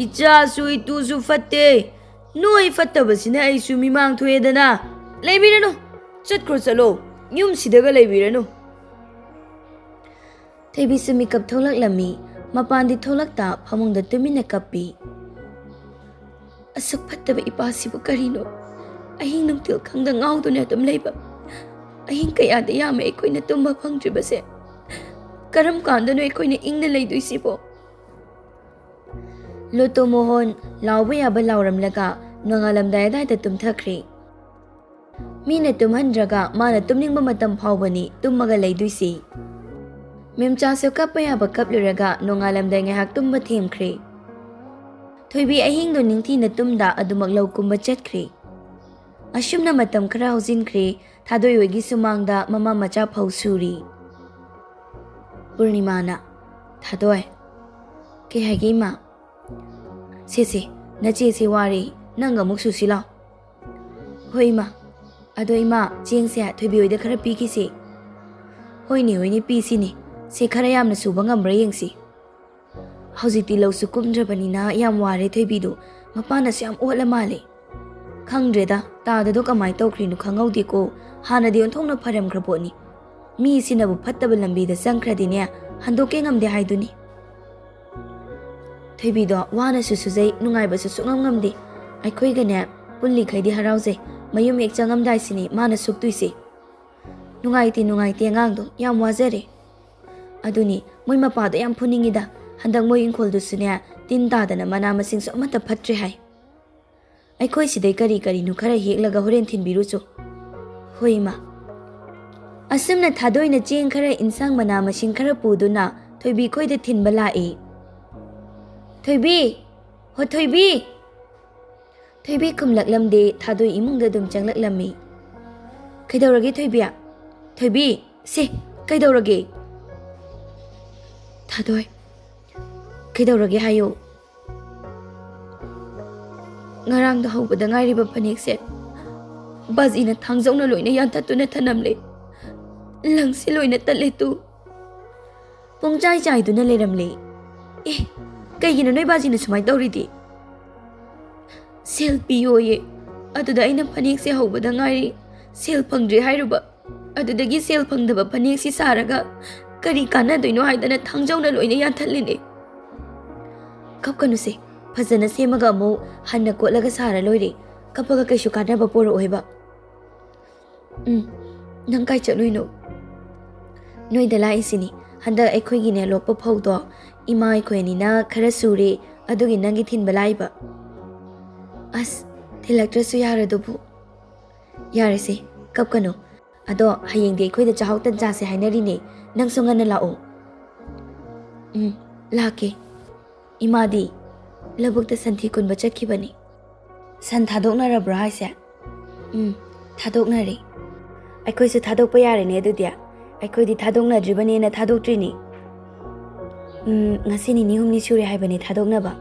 ꯏꯆꯥꯁꯨ ꯏꯇꯨꯁꯨ ꯐꯠꯇꯦ꯫ ꯅꯣꯏ ꯐꯠꯇꯕꯁꯤꯅ ꯑꯩꯁꯨ ꯃꯤꯃꯥꯡ ꯊꯣꯛꯑꯦꯗꯅ꯫ ꯂꯩꯕꯤꯔꯅꯨ꯫ ꯆꯠꯈ꯭ꯔꯣ ꯆꯠꯂꯣ꯫ ꯌꯨꯝꯁꯤꯗꯒ ꯂꯩꯕꯤꯔꯅꯨ꯫" ꯊꯣꯏꯕꯤꯁꯨ ꯃꯤꯀꯞ ꯊꯣꯛꯂꯛꯂꯝꯃꯤ꯫ ꯃꯄꯥꯟꯗꯤ ꯊꯣꯛꯂꯛꯇ ꯐꯃꯨꯡꯗ ꯇꯨꯃꯤꯟꯅ ꯀꯞꯄꯤ꯫ "ꯑꯁꯨꯛ ꯐꯠꯇꯕ ꯏꯄꯥꯁꯤꯕꯨ ꯀꯔꯤꯅꯣ? ꯑꯍꯤꯡ ꯅꯨꯡꯊꯤꯜ ꯈꯪꯗ ꯉꯥꯎꯗꯨꯅ ꯑꯗꯨꯝ ꯂꯩꯕ꯫ ꯑꯍꯤꯡ ꯀꯌꯥꯗ ꯌꯥꯝꯃꯦ ꯑꯩꯈꯣꯏꯅ ꯇꯨꯝꯕ ꯐꯪꯗ꯭ꯔꯤꯕꯁꯦ꯫ ꯀꯔꯝ ꯀꯥꯟꯗꯅꯣ ꯑꯩꯈꯣꯏꯅ ꯏꯪꯅ ꯂꯩꯗꯣꯏꯁꯤꯕꯣ?" ꯂꯣꯇꯣ ꯃꯣꯍꯣꯟ ꯂꯥꯎꯕ ꯌꯥꯕ ꯂꯥꯎꯔꯝꯂꯒ ꯅꯣꯡꯉꯥꯜꯂꯝꯗꯥꯏ ꯑꯗꯥꯏꯗ ꯇꯨꯝꯊꯈ꯭ꯔꯦ꯫ ꯃꯤꯅ ꯇꯨꯝꯍꯟꯗ꯭ꯔꯒ ꯃꯥꯅ ꯇꯨꯝꯅꯤꯡꯕ ꯃꯇꯝ ꯐꯥꯎꯕꯅꯤ ꯇꯨꯝꯃꯒ ꯂꯩꯗꯣꯏꯁꯤ꯫ ꯃꯦꯝꯆꯥꯁꯨ ꯀꯞꯄ ꯌꯥꯕ ꯀꯞꯂꯨꯔꯒ ꯅꯣꯡꯉꯥꯜꯂꯝꯗꯥꯏ ꯉꯥꯏꯍꯥꯛ ꯇꯨꯝꯕ ꯊꯦꯝꯈ꯭ꯔꯦ꯫ ꯊꯣꯏꯕꯤ ꯑꯍꯤꯡꯗꯣ ꯅꯤꯡꯊꯤꯅ ꯇꯨꯝꯗ ꯑꯗꯨꯃꯛ ꯂꯧ ꯀꯨꯝꯕ ꯆꯠꯈ꯭ꯔꯦ꯫ ꯑꯁꯨꯝꯅ ꯃꯇꯝ ꯈꯔ ꯍꯧꯖꯤꯟꯈ꯭ꯔꯦ꯫ ꯊꯥꯗꯣꯏ ꯍꯣꯏꯒꯤ ꯁꯨꯃꯥꯡꯗ ꯃꯃꯥ ꯃꯆꯥ ꯐꯧ ꯁꯨꯔꯤ꯫ ꯄꯨꯔꯅꯤꯃꯥꯅ, "ꯊꯥꯗꯣꯏ꯫" "ꯀꯩ ꯍꯥꯏꯒꯦ, ꯏꯃꯥ?" "ꯁꯦ, ꯁꯦ, ꯅꯆꯦꯁꯦ ꯋꯥꯔꯦ, ꯅꯪ ꯑꯃꯨꯛ ꯁꯨꯁꯤ ꯂꯥꯎ꯫" "ꯍꯣꯏ, ꯏꯃꯥ꯫" "ꯑꯗꯣ, ꯏꯃꯥ, ꯆꯦꯡꯁꯦ ꯊꯣꯏꯕꯤ ꯍꯣꯏꯗ ꯈꯔ ꯄꯤꯈꯤꯁꯦ꯫" "ꯍꯣꯏꯅꯦ, ꯍꯣꯏꯅꯦ, ꯄꯤꯁꯤꯅꯦ꯫ ꯁꯦ, ꯈꯔ ꯌꯥꯝꯅ ꯁꯨꯕ ꯉꯝꯕ꯭ꯔꯥ ꯌꯦꯡꯁꯤ꯫" "ꯍꯧꯖꯤꯛꯇꯤ ꯂꯧꯁꯨ ꯀꯨꯝꯗ꯭ꯔꯕꯅꯤꯅ ꯌꯥꯝ ꯋꯥꯔꯦ ꯊꯣꯏꯕꯤꯗꯣ꯫ ꯃꯄꯥꯅꯁꯨ ꯌꯥꯝ ꯑꯣꯠꯂ ꯃꯥꯜꯂꯦ꯫" "ꯈꯪꯗ꯭ꯔꯦꯗ, ꯇꯥꯗꯗꯣ ꯀꯃꯥꯏꯅ ꯇꯧꯈ꯭ꯔꯤꯅꯣ ꯈꯪꯍꯧꯗꯦꯀꯣ꯫ ꯍꯥꯟꯅꯗꯤ ꯑꯣꯟꯊꯣꯛꯅ ꯐꯔꯝꯈ꯭ꯔ ꯄꯣꯠꯅꯤ꯫ ꯃꯤꯁꯤꯅꯕꯨ ꯐꯠꯇꯕ ꯂꯝꯕꯤꯗ ꯆꯪꯈ꯭ꯔꯗꯤꯅꯦ, ꯍꯟꯗꯣꯛꯀꯦ ꯉꯝꯗꯦ ꯍꯥꯏꯗꯨꯅꯤ꯫" ꯊꯣꯏꯕꯤꯗꯣ ꯋꯥꯅꯁꯨ ꯁꯨꯖꯩ, ꯅꯨꯡꯉꯥꯏꯕꯁꯨ ꯁꯨꯡꯉꯝ ꯉꯝꯗꯦ꯫ ꯑꯩꯈꯣꯏꯒꯅꯦ ꯄꯨꯜꯂꯤꯈꯩꯗꯤ ꯍꯔꯥꯎꯖꯩ, ꯃꯌꯨꯝ ꯍꯦꯛ ꯆꯪꯉꯝꯗꯥꯏꯁꯤꯅꯤ ꯃꯥꯅ ꯁꯨꯛꯇꯣꯏꯁꯦ꯫ ꯅꯨꯡꯉꯥꯏꯇꯦ, ꯅꯨꯡꯉꯥꯏꯇꯦ, ꯑꯉꯥꯡꯗꯣ ꯌꯥꯝ ꯋꯥꯖꯔꯦ꯫ ꯑꯗꯨꯅꯤ, ꯃꯣꯏ ꯃꯄꯥꯗꯣ ꯌꯥꯝ ꯐꯨꯅꯤꯡꯉꯤꯗ꯫ ꯍꯟꯗꯛ ꯃꯣꯏ ꯏꯪꯈꯣꯜꯗꯨꯁꯨꯅꯦ, ꯇꯤꯟ ꯇꯥꯗꯅ ꯃꯅꯥ ꯃꯁꯤꯡꯁꯨ ꯑꯃꯠꯇ ꯐꯠꯇ꯭ꯔꯦ ꯍꯥꯏ꯫ ꯑꯩꯈꯣꯏ ꯁꯤꯗꯩ ꯀꯔꯤ ꯀꯔꯤꯅꯣ ꯈꯔ ꯍꯦꯛꯂꯒ ꯍꯣꯔꯦꯟ ꯊꯤꯟꯕꯤꯔꯨꯆꯣ꯫ ꯍꯣꯏ, ꯏꯃꯥ꯫ ꯑꯁꯨꯝꯅ ꯊꯥꯗꯣꯏꯅ ꯆꯦꯡ ꯈꯔ, ꯏꯟꯁꯥꯡ ꯃꯅꯥ ꯃꯁꯤꯡ ꯈꯔ ꯄꯨꯗꯨꯅ ꯊꯣꯏꯕꯤ ꯈꯣꯏꯗ ꯊꯤꯟꯕ ꯂꯥꯛꯏ꯫ "ꯊꯣꯏꯕꯤ! ꯍꯣ ꯊꯣꯏꯕꯤ!" ꯊꯣꯏꯕꯤ ꯈꯨꯝꯂꯛꯂꯝꯗꯦ, ꯊꯥꯗꯣꯏ ꯏꯃꯨꯡꯗ ꯑꯗꯨꯝ ꯆꯪꯂꯛꯂꯝꯃꯤ꯫ "ꯀꯩꯗꯧꯔꯒꯦ ꯊꯣꯏꯕꯤ? ꯊꯣꯏꯕꯤ, ꯁꯦ, ꯀꯩꯗꯧꯔꯒꯦ?" "ꯊꯥꯗꯣꯏ, ꯀꯩꯗꯧꯔꯒꯦ ꯍꯥꯏꯌꯨ?" "ꯉꯔꯥꯡꯗ ꯍꯧꯕꯗ ꯉꯥꯏꯔꯤꯕ ꯐꯅꯦꯛꯁꯦ ꯕꯥꯖꯤꯅ ꯊꯥꯡꯖꯧꯅ ꯂꯣꯏꯅ ꯌꯥꯟꯊꯠꯇꯨꯅ ꯊꯅꯝꯂꯦ꯫ ꯂꯪꯁꯤ ꯂꯣꯏꯅ ꯇꯠꯂꯦ ꯇꯨ꯫ ꯄꯨꯡꯆꯥꯏ ꯆꯥꯏꯗꯨꯅ ꯂꯩꯔꯝꯂꯦ꯫" "ꯑꯦ, ꯀꯩꯒꯤꯅꯣ ꯅꯣꯏ ꯕꯥꯖꯤꯅ ꯁꯨꯃꯥꯏꯅ ꯇꯧꯔꯤꯗꯤ?" "ꯁꯦꯜ ꯄꯤꯌꯣꯌꯦ꯫ ꯑꯗꯨꯗ ꯑꯩꯅ ꯐꯅꯦꯛꯁꯦ ꯍꯧꯕꯗ ꯉꯥꯏꯔꯤ, ꯁꯦꯜ ꯐꯪꯗ꯭ꯔꯤ ꯍꯥꯏꯔꯨꯕ꯫ ꯑꯗꯨꯗꯒꯤ ꯁꯦꯜ ꯐꯪꯗꯕ ꯐꯅꯦꯛꯁꯤ ꯁꯥꯔꯒ ꯀꯔꯤ ꯀꯥꯟꯅꯗꯣꯏꯅꯣ ꯍꯥꯏꯗꯅ ꯊꯥꯡꯖꯧꯅ ꯂꯣꯏꯅ ꯌꯥꯟꯊꯠꯂꯤꯅꯦ꯫" "ꯀꯞꯀꯅꯨꯁꯦ, ꯐꯖꯅ ꯁꯦꯝꯃꯒ ꯑꯃꯨꯛ ꯍꯟꯅ ꯀꯣꯠꯂꯒ ꯁꯥꯔ ꯂꯣꯏꯔꯦ꯫ ꯀꯞꯄꯒ ꯀꯩꯁꯨ ꯀꯥꯟꯅꯕ ꯄꯣꯔꯛꯑꯣꯏꯕ꯫" "ꯎꯝ, ꯅꯪ ꯀꯥꯏ ꯆꯠꯂꯨꯏꯅꯣ?" "ꯅꯣꯏꯗ ꯂꯥꯛꯏꯁꯤꯅꯤ꯫ ꯍꯟꯗꯛ ꯑꯩꯈꯣꯏꯒꯤꯅꯦ ꯂꯣꯛꯄ ꯐꯧꯗꯣ ꯏꯃꯥ ꯑꯩꯈꯣꯏ ꯑꯅꯤꯅ ꯈꯔ ꯁꯨꯔꯦ, ꯑꯗꯨꯒꯤ ꯅꯪꯒꯤ ꯊꯤꯟꯕ ꯂꯥꯛꯏꯕ꯫" "ꯑꯁ, ꯊꯤꯜꯂꯛꯇ꯭ꯔꯁꯨ ꯌꯥꯔꯗꯨꯕꯨ꯫" "ꯌꯥꯔꯦꯁꯦ, ꯀꯞꯀꯅꯨ꯫ ꯑꯗꯣ ꯍꯌꯦꯡꯗꯤ ꯑꯩꯈꯣꯏꯗ ꯆꯥꯍꯧ ꯇꯟ ꯆꯥꯁꯦ ꯍꯥꯏꯅꯔꯤꯅꯦ꯫ ꯅꯪꯁꯨ ꯉꯟꯅ ꯂꯥꯛꯑꯣ꯫" "ꯎꯝ, ꯂꯥꯛꯀꯦ꯫" "ꯏꯃꯥꯗꯤ?" ꯂꯧꯕꯨꯛꯇ ꯁꯟꯊꯤ ꯀꯨꯟꯕ ꯆꯠꯈꯤꯕꯅꯤ꯫ "ꯁꯟ ꯊꯥꯗꯣꯛꯅꯔꯕ꯭ꯔꯣ ꯍꯥꯏꯁꯦ?" "ꯎꯝ, ꯊꯥꯗꯣꯛꯅꯔꯦ꯫" "ꯑꯩꯈꯣꯏꯁꯨ ꯊꯥꯗꯣꯛꯄ ꯌꯥꯔꯦꯅꯦ ꯑꯗꯨꯗꯤ꯫ ꯑꯩꯈꯣꯏꯗꯤ ꯊꯥꯗꯣꯛꯅꯗ꯭ꯔꯤꯕꯅꯦꯅ ꯊꯥꯗꯣꯛꯇ꯭ꯔꯤꯅꯤ꯫ ꯎꯝ, ꯉꯁꯤ ꯅꯤꯅꯤ ꯍꯨꯝꯅꯤ ꯁꯨꯔꯦ ꯍꯥꯏꯕꯅꯦ ꯊꯥꯗꯣꯛꯅꯕ꯫"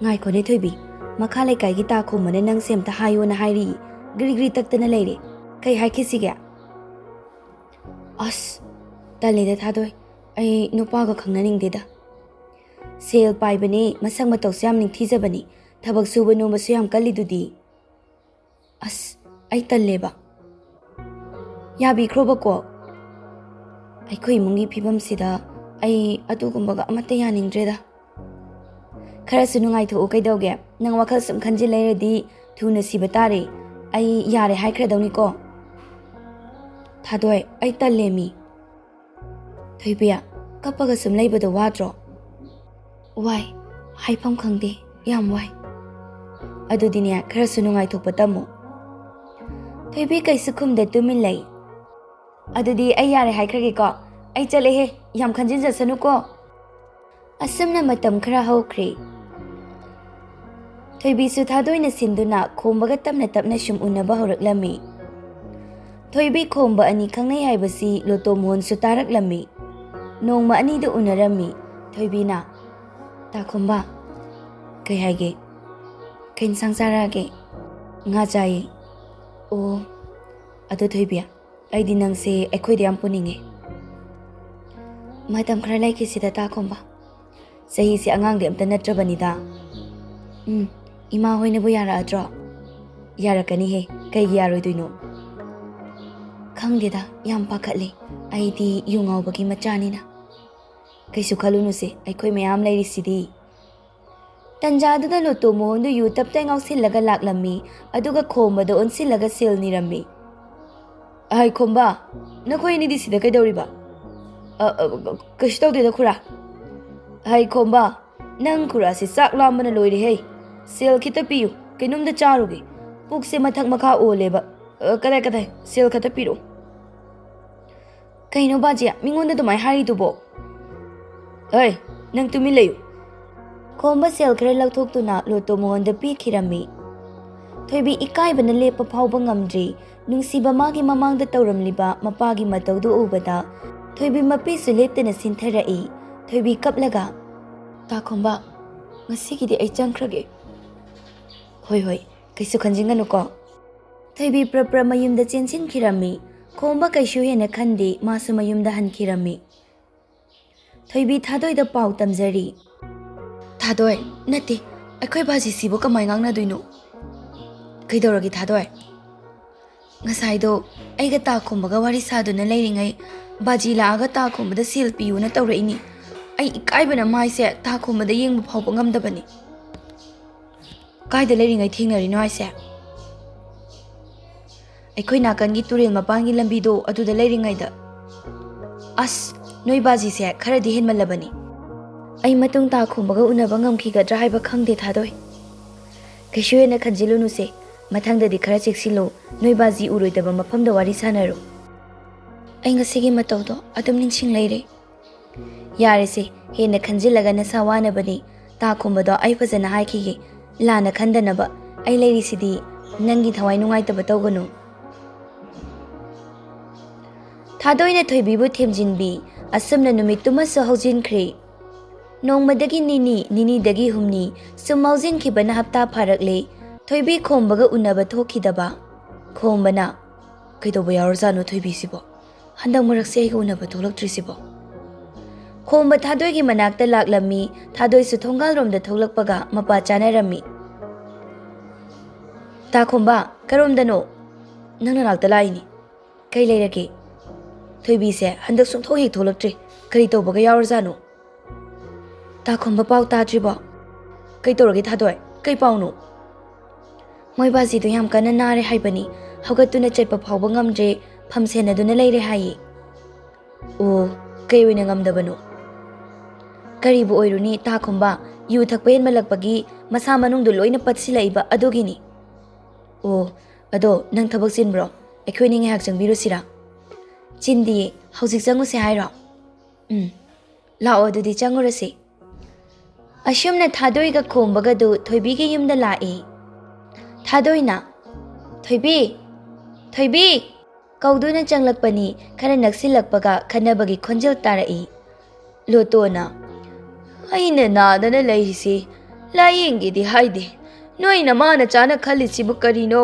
"ꯉꯥꯏꯈꯣꯅꯦ ꯊꯣꯏꯕꯤ, ꯃꯈꯥ ꯂꯩꯀꯥꯏꯒꯤ ꯇꯥ ꯈꯣꯝꯕꯅ ꯅꯪꯁꯦ ꯑꯝꯇ ꯍꯥꯏꯌꯣꯅ ꯍꯥꯏꯔꯤ꯫ ꯒ꯭ꯔꯤ ꯒ꯭ꯔꯤ ꯇꯛꯇꯅ ꯂꯩꯔꯦ꯫ ꯀꯩ ꯍꯥꯏꯈꯤꯁꯤꯒꯦ?" "ꯑꯁ, ꯇꯜꯂꯦꯗ ꯊꯥꯗꯣꯏ꯫ ꯑꯩ ꯅꯨꯄꯥꯒ ꯈꯪꯅꯅꯤꯡꯗꯦꯗ꯫ ꯁꯦꯜ ꯄꯥꯏꯕꯅꯦ, ꯃꯁꯛ ꯃꯇꯧꯁꯨ ꯌꯥꯝ ꯅꯤꯡꯊꯤꯖꯕꯅꯤ, ꯊꯕꯛ ꯁꯨꯕ ꯅꯣꯝꯕꯁꯨ ꯌꯥꯝ ꯀꯜꯂꯤꯗꯨꯗꯤ꯫ ꯑꯁ, ꯑꯩ ꯇꯜꯂꯦꯕ꯫" "ꯌꯥꯕꯤꯈ꯭ꯔꯣꯕꯀꯣ꯫ ꯑꯩꯈꯣꯏ ꯏꯃꯨꯡꯒꯤ ꯐꯤꯕꯝꯁꯤꯗ ꯑꯩ ꯑꯗꯨꯒꯨꯝꯕꯒ ꯑꯃꯠꯇ ꯌꯥꯅꯤꯡꯗ꯭ꯔꯦꯗ꯫" "ꯈꯔꯁꯨ ꯅꯨꯡꯉꯥꯏꯊꯣꯛꯎ ꯀꯩꯗꯧꯒꯦ? ꯅꯪ ꯋꯥꯈꯜ ꯁꯨꯝ ꯈꯟꯖꯤꯜ ꯂꯩꯔꯗꯤ ꯊꯨꯅ ꯁꯤꯕ ꯇꯥꯔꯦ꯫ ꯑꯩ ꯌꯥꯔꯦ ꯍꯥꯏꯈ꯭ꯔꯗꯧꯅꯤꯀꯣ꯫" "ꯊꯥꯗꯣꯏ, ꯑꯩ ꯇꯜꯂꯦꯃꯤ꯫" "ꯊꯣꯏꯕꯤ, ꯀꯞꯄꯒ ꯁꯨꯝ ꯂꯩꯕꯗꯣ ꯋꯥꯗ꯭ꯔꯣ?" "ꯋꯥꯏ, ꯍꯥꯏꯐꯝ ꯈꯪꯗꯦ, ꯌꯥꯝ ꯋꯥꯏ꯫" "ꯑꯗꯨꯗꯤꯅꯦ, ꯈꯔꯁꯨ ꯅꯨꯡꯉꯥꯏꯊꯣꯛꯄ ꯇꯝꯃꯨ꯫" ꯊꯣꯏꯕꯤ ꯀꯩꯁꯨ ꯈꯨꯝꯗ ꯇꯨꯃꯤꯟ ꯂꯩ꯫ "ꯑꯗꯨꯗꯤ ꯑꯩ ꯌꯥꯔꯦ ꯍꯥꯏꯈ꯭ꯔꯒꯦꯀꯣ꯫ ꯑꯩ ꯆꯠꯂꯦꯍꯦ, ꯌꯥꯝ ꯈꯟꯖꯤꯟꯖꯁꯅꯨꯀꯣ꯫" ꯑꯁꯨꯝꯅ ꯃꯇꯝ ꯈꯔ ꯍꯧꯈ꯭ꯔꯦ꯫ ꯊꯣꯏꯕꯤꯁꯨ ꯊꯥꯗꯣꯏꯅ ꯁꯤꯟꯗꯨꯅ ꯈꯣꯝꯕꯒ ꯇꯞꯅ ꯇꯞꯅ ꯁꯨꯝ ꯎꯅꯕ ꯍꯧꯔꯛꯂꯝꯃꯤ꯫ ꯊꯣꯏꯕꯤ ꯈꯣꯝꯕ ꯑꯅꯤ ꯈꯪꯅꯩ ꯍꯥꯏꯕꯁꯤ ꯂꯣꯇꯣ ꯃꯣꯍꯟꯁꯨ ꯇꯥꯔꯛꯂꯝꯃꯤ꯫ ꯅꯣꯡꯃ ꯑꯅꯤꯗꯨ ꯎꯅꯔꯝꯃꯤ꯫ ꯊꯣꯏꯕꯤꯅ, "ꯇꯥ ꯈꯣꯝꯕ, ꯀꯩ ꯍꯥꯏꯒꯦ? ꯀꯩ ꯏꯟꯁꯥꯡ ꯆꯥꯔꯛꯑꯒꯦ?" "ꯉꯥ ꯆꯥꯏꯌꯦ꯫" "ꯑꯣ, ꯑꯗꯣ ꯊꯣꯏꯕꯤ, ꯑꯩꯗꯤ ꯅꯪꯁꯦ ꯑꯩꯈꯣꯏꯗ ꯌꯥꯝ ꯄꯨꯅꯤꯡꯉꯦ꯫" "ꯃꯇꯝ ꯈꯔ ꯂꯩꯈꯤꯁꯤꯗ ꯇꯥ ꯈꯣꯝꯕ꯫ ꯆꯍꯤꯁꯦ ꯑꯉꯥꯡꯗꯤ ꯑꯝꯇ ꯅꯠꯇ꯭ꯔꯕꯅꯤꯗ꯫" "ꯎꯝ, ꯏꯃꯥ ꯍꯣꯏꯅꯕꯨ ꯌꯥꯔꯛꯑꯗ꯭ꯔꯣ?" "ꯌꯥꯔꯛꯀꯅꯤꯍꯦ, ꯀꯩꯒꯤ ꯌꯥꯔꯣꯏꯗꯣꯏꯅꯣ?" "ꯈꯪꯗꯦꯗ, ꯌꯥꯝ ꯄꯥꯈꯠꯂꯤ꯫ ꯑꯩꯗꯤ ꯌꯨ ꯉꯥꯎꯕꯒꯤ ꯃꯆꯥꯅꯤꯅ꯫" "ꯀꯩꯁꯨ ꯈꯜꯂꯨꯅꯨꯁꯦ, ꯑꯩꯈꯣꯏ ꯃꯌꯥꯝ ꯂꯩꯔꯤꯁꯤꯗꯤ꯫" ꯇꯟꯖꯥꯗꯨꯗ ꯂꯣꯇꯣ ꯃꯣꯍꯟꯗꯨ ꯌꯨ ꯇꯞꯇꯥꯏ ꯉꯥꯎꯁꯤꯜꯂꯒ ꯂꯥꯛꯂꯝꯃꯤ, ꯑꯗꯨꯒ ꯈꯣꯝꯕꯗ ꯑꯣꯟꯁꯤꯜꯂꯒ ꯁꯦꯜ ꯅꯤꯔꯝꯃꯤ꯫ "ꯑꯍꯩ ꯈꯣꯝꯕ, ꯅꯈꯣꯏ ꯑꯅꯤꯗꯤ ꯁꯤꯗ ꯀꯩꯗꯧꯔꯤꯕ? ꯑ, ꯑ, ꯀꯩꯁꯨ ꯇꯧꯗꯦꯗ ꯈꯨꯔꯥ꯫" "ꯑꯍꯩ ꯈꯣꯝꯕ, ꯅꯪ ꯈꯨꯔꯥꯁꯤ ꯆꯥꯛ ꯂꯥꯝꯕꯅ ꯂꯣꯏꯔꯦꯍꯦ꯫ ꯁꯦꯜ ꯈꯤꯇ ꯄꯤꯌꯨ, ꯀꯩꯅꯣꯝꯇ ꯆꯥꯔꯨꯒꯦ꯫ ꯄꯨꯛꯁꯦ ꯃꯊꯛ ꯃꯈꯥ ꯑꯣꯜꯂꯦꯕ꯫ ꯑ, ꯀꯗꯥꯏ, ꯀꯗꯥꯏ? ꯁꯦꯜ ꯈꯛꯇ ꯄꯤꯔꯛꯑꯣ꯫" "ꯀꯩꯅꯣ ꯕꯥꯖꯤ, ꯃꯤꯉꯣꯟꯗ ꯑꯗꯨꯃꯥꯏꯅ ꯍꯥꯏꯔꯤꯗꯨꯕꯣ?" "ꯍꯩ, ꯅꯪ ꯇꯨꯃꯤꯟ ꯂꯩꯌꯨ꯫ ꯈꯣꯝꯕ ꯁꯦꯜ ꯈꯔ ꯂꯧꯊꯣꯛꯇꯨꯅ ꯂꯣꯇꯣ ꯃꯣꯍꯣꯟꯗ ꯄꯤꯈꯤꯔꯝꯃꯤ꯫ ꯊꯣꯏꯕꯤ ꯏꯀꯥꯏꯕꯅ ꯂꯦꯞꯄ ꯐꯥꯎꯕ ꯉꯝꯗ꯭ꯔꯤ꯫ ꯅꯨꯡꯁꯤꯕ ꯃꯥꯒꯤ ꯃꯃꯥꯡꯗ ꯇꯧꯔꯝꯂꯤꯕ ꯃꯄꯥꯒꯤ ꯃꯇꯧꯗꯨ ꯎꯕꯗ ꯊꯣꯏꯕꯤ ꯃꯄꯤꯁꯨ ꯂꯦꯞꯇꯅ ꯁꯤꯟꯊꯔꯛꯏ꯫ ꯊꯣꯏꯕꯤ ꯀꯞꯂꯒ, "ꯇꯥ ꯈꯣꯝꯕ, ꯉꯁꯤꯒꯤꯗꯤ ꯑꯩ ꯆꯪꯈ꯭ꯔꯒꯦ꯫" "ꯍꯣꯏ, ꯍꯣꯏ, ꯀꯩꯁꯨ ꯈꯟꯖꯤꯟꯒꯅꯨꯀꯣ꯫" ꯊꯣꯏꯕꯤ ꯄ꯭ꯔꯞ ꯄ꯭ꯔꯞ ꯃꯌꯨꯝꯗ ꯆꯦꯟꯁꯤꯟꯈꯤꯔꯝꯃꯤ꯫ ꯈꯣꯝꯕ ꯀꯩꯁꯨ ꯍꯦꯟꯅ ꯈꯟꯗꯦ, ꯃꯥꯁꯨ ꯃꯌꯨꯝꯗ ꯍꯟꯈꯤꯔꯝꯃꯤ꯫ ꯊꯣꯏꯕꯤ ꯊꯥꯗꯣꯏꯗ ꯄꯥꯎ ꯇꯝꯖꯔꯤ꯫ "ꯊꯥꯗꯣꯏ, ꯅꯠꯇꯦ, ꯑꯩꯈꯣꯏ ꯕꯥꯖꯤꯁꯤꯕꯨ ꯀꯃꯥꯏ ꯉꯥꯡꯅꯗꯣꯏꯅꯣ?" "ꯀꯩꯗꯧꯔꯒꯦ ꯊꯥꯗꯣꯏ?" "ꯉꯁꯥꯏꯗꯣ ꯑꯩꯒ ꯇꯥ ꯈꯣꯝꯕꯒ ꯋꯥꯔꯤ ꯁꯥꯗꯨꯅ ꯂꯩꯔꯤꯉꯩ ꯕꯥꯖꯤ ꯂꯥꯛꯑꯒ ꯇꯥ ꯈꯣꯝꯕꯗ ꯁꯦꯜ ꯄꯤꯌꯨꯅ ꯇꯧꯔꯛꯏꯅꯤ꯫ ꯑꯩ ꯏꯀꯥꯏꯕꯅ ꯃꯥꯏꯁꯦ ꯇꯥ ꯈꯣꯝꯕꯗ ꯌꯦꯡꯕ ꯐꯥꯎꯕ ꯉꯝꯗꯕꯅꯤ꯫" "ꯀꯥꯏꯗ ꯂꯩꯔꯤꯉꯩ ꯊꯦꯡꯅꯔꯤꯅꯣ ꯍꯥꯏꯁꯦ?" "ꯑꯩꯈꯣꯏ ꯅꯥꯀꯟꯒꯤ ꯇꯨꯔꯦꯜ ꯃꯄꯥꯟꯒꯤ ꯂꯝꯕꯤꯗꯣ ꯑꯗꯨꯗ ꯂꯩꯔꯤꯉꯩꯗ꯫" "ꯑꯁ, ꯅꯣꯏ ꯕꯥꯖꯤꯁꯦ ꯈꯔꯗꯤ ꯍꯦꯟꯃꯜꯂꯕꯅꯤ꯫ ꯑꯩ ꯃꯇꯨꯡ ꯇꯥ ꯈꯣꯝꯕꯒ ꯎꯅꯕ ꯉꯝꯈꯤꯒꯗ꯭ꯔꯥ ꯍꯥꯏꯕ ꯈꯪꯗꯦ ꯊꯥꯗꯣꯏ꯫ ꯀꯩꯁꯨ ꯍꯦꯟꯅ ꯈꯟꯖꯤꯜꯂꯨꯅꯨꯁꯦ, ꯃꯊꯪꯗꯗꯤ ꯈꯔ ꯆꯦꯛꯁꯤꯜꯂꯨ, ꯅꯣꯏ ꯕꯥꯖꯤ ꯎꯔꯣꯏꯗꯕ ꯃꯐꯝꯗ ꯋꯥꯔꯤ ꯁꯥꯟꯅꯔꯨ꯫" "ꯑꯩ ꯉꯁꯤꯒꯤ ꯃꯇꯧꯗꯣ ꯑꯗꯨꯝ ꯅꯤꯡꯁꯤꯡ ꯂꯩꯔꯦ꯫" "ꯌꯥꯔꯦꯁꯦ, ꯍꯦꯟꯅ ꯈꯟꯖꯤꯜꯂꯒ ꯅꯁꯥ ꯋꯥꯅꯕꯅꯤ꯫ ꯇꯥ ꯈꯣꯝꯕꯗꯣ ꯑꯩ ꯐꯖꯅ ꯍꯥꯏꯈꯤꯒꯦ, ꯂꯥꯟꯅ ꯈꯟꯗꯅꯕ꯫ ꯑꯩ ꯂꯩꯔꯤꯁꯤꯗꯤ ꯅꯪꯒꯤ ꯊꯋꯥꯏ ꯅꯨꯡꯉꯥꯏꯇꯕ ꯇꯧꯒꯅꯨ꯫" ꯊꯥꯗꯣꯏꯅ ꯊꯣꯏꯕꯤꯕꯨ ꯊꯦꯝꯖꯤꯟꯕꯤ꯫ ꯑꯁꯨꯝꯅ ꯅꯨꯃꯤꯠꯇꯨꯃꯁꯨ ꯍꯧꯖꯤꯟꯈ꯭ꯔꯦ꯫ ꯅꯣꯡꯃꯗꯒꯤ ꯅꯤꯅꯤ, ꯅꯤꯅꯤꯗꯒꯤ ꯍꯨꯝꯅꯤ, ꯁꯨꯝ ꯍꯧꯖꯤꯟꯈꯤꯕꯅ ꯍꯞꯇꯥ ꯐꯥꯔꯛꯂꯦ꯫ ꯊꯣꯏꯕꯤ ꯈꯣꯝꯕꯒ ꯎꯅꯕ ꯊꯣꯛꯈꯤꯗꯕ꯫ ꯈꯣꯝꯕꯅ, "ꯀꯩꯗꯧꯕ ꯌꯥꯎꯔꯖꯥꯠꯅꯣ ꯊꯣꯏꯕꯤꯁꯤꯕꯣ? ꯍꯟꯗꯛ ꯃꯔꯛꯁꯦ ꯑꯩꯒ ꯎꯅꯕ ꯊꯣꯛꯂꯛꯇ꯭ꯔꯤꯁꯤꯕꯣ?" ꯈꯣꯝꯕ ꯊꯥꯗꯣꯏꯒꯤ ꯃꯅꯥꯛꯇ ꯂꯥꯛꯂꯝꯃꯤ꯫ ꯊꯥꯗꯣꯏꯁꯨ ꯊꯣꯡꯒꯥꯜꯔꯣꯝꯗ ꯊꯣꯛꯂꯛꯄꯒ ꯃꯄꯥ ꯆꯥꯅꯔꯝꯃꯤ꯫ "ꯇꯥ ꯈꯣꯝꯕ, ꯀꯔꯣꯝꯗꯅꯣ?" "ꯅꯪ ꯅꯅꯥꯛꯇ ꯂꯥꯛꯏꯅꯤ꯫ ꯀꯩ ꯂꯩꯔꯒꯦ?" "ꯊꯣꯏꯕꯤꯁꯦ ꯍꯟꯗꯛ ꯁꯨꯡꯊꯣꯛ ꯍꯦꯛ ꯊꯣꯛꯂꯛꯇ꯭ꯔꯤ꯫ ꯀꯔꯤ ꯇꯧꯕꯒ ꯌꯥꯎꯔꯖꯥꯠꯅꯣ?" "ꯇꯥ ꯈꯣꯝꯕ ꯄꯥꯎ ꯇꯥꯗ꯭ꯔꯤꯕꯣ?" "ꯀꯩ ꯇꯧꯔꯒꯦ ꯊꯥꯗꯣꯏ? ꯀꯩ ꯄꯥꯎꯅꯣ?" "ꯃꯣꯏ ꯕꯥꯖꯤꯗꯣ ꯌꯥꯝ ꯀꯟꯅ ꯅꯥꯔꯦ ꯍꯥꯏꯕꯅꯤ꯫ ꯍꯧꯒꯠꯇꯨꯅ ꯆꯠꯄ ꯐꯥꯎꯕ ꯉꯝꯗ꯭ꯔꯦ꯫ ꯐꯝ ꯁꯦꯟꯅꯗꯨꯅ ꯂꯩꯔꯦ ꯍꯥꯏꯌꯦ꯫" "ꯑꯣ, ꯀꯩ ꯑꯣꯏꯅ ꯉꯝꯗꯕꯅꯣ?" "ꯀꯔꯤꯕꯨ ꯑꯣꯏꯔꯨꯅꯤ, ꯇꯥ ꯈꯣꯝꯕ, ꯌꯨ ꯊꯛꯄ ꯍꯦꯟꯃꯜꯂꯛꯄꯒꯤ ꯃꯁꯥ ꯃꯅꯨꯡꯗ ꯂꯣꯏꯅ ꯄꯠꯁꯤꯜꯂꯛꯏꯕ ꯑꯗꯨꯒꯤꯅꯤ꯫" "ꯑꯣ, ꯑꯗꯣ ꯅꯪ ꯊꯕꯛ ꯆꯤꯟꯕ꯭ꯔꯣ? ꯑꯩꯈꯣꯏꯅꯤ ꯉꯥꯏꯍꯥꯛ ꯆꯪꯕꯤꯔꯨꯁꯤꯔꯥ?" "ꯆꯤꯟꯗꯤꯌꯦ, ꯍꯧꯖꯤꯛ ꯆꯪꯉꯨꯁꯦ ꯍꯥꯏꯔꯣ?" "ꯎꯝ, ꯂꯥꯛꯑꯣ ꯑꯗꯨꯗꯤ ꯆꯪꯉꯨꯔꯁꯤ꯫" ꯑꯁꯨꯝꯅ ꯊꯥꯗꯣꯏꯒ ꯈꯣꯝꯕꯒꯗꯨ ꯊꯣꯏꯕꯤꯒꯤ ꯌꯨꯝꯗ ꯂꯥꯛꯏ꯫ ꯊꯥꯗꯣꯏꯅ, "ꯊꯣꯏꯕꯤ! ꯊꯣꯏꯕꯤ!" ꯀꯧꯗꯨꯅ ꯆꯪꯂꯛꯄꯅꯤ꯫ ꯈꯔ ꯅꯛꯁꯤꯜꯂꯛꯄꯒ ꯈꯟꯅꯕꯒꯤ ꯈꯣꯟꯖꯦꯜ ꯇꯥꯔꯛꯏ꯫ ꯂꯣꯇꯣꯅ, "ꯑꯩꯅ ꯅꯥꯗꯅ ꯂꯩꯔꯤꯁꯤ ꯂꯥꯏꯌꯦꯡꯒꯦꯗꯤ ꯍꯥꯏꯗꯦ꯫ ꯅꯣꯏ ꯅꯃꯥ ꯅꯆꯥꯅ ꯈꯜꯂꯤꯁꯤꯕꯨ ꯀꯔꯤꯅꯣ?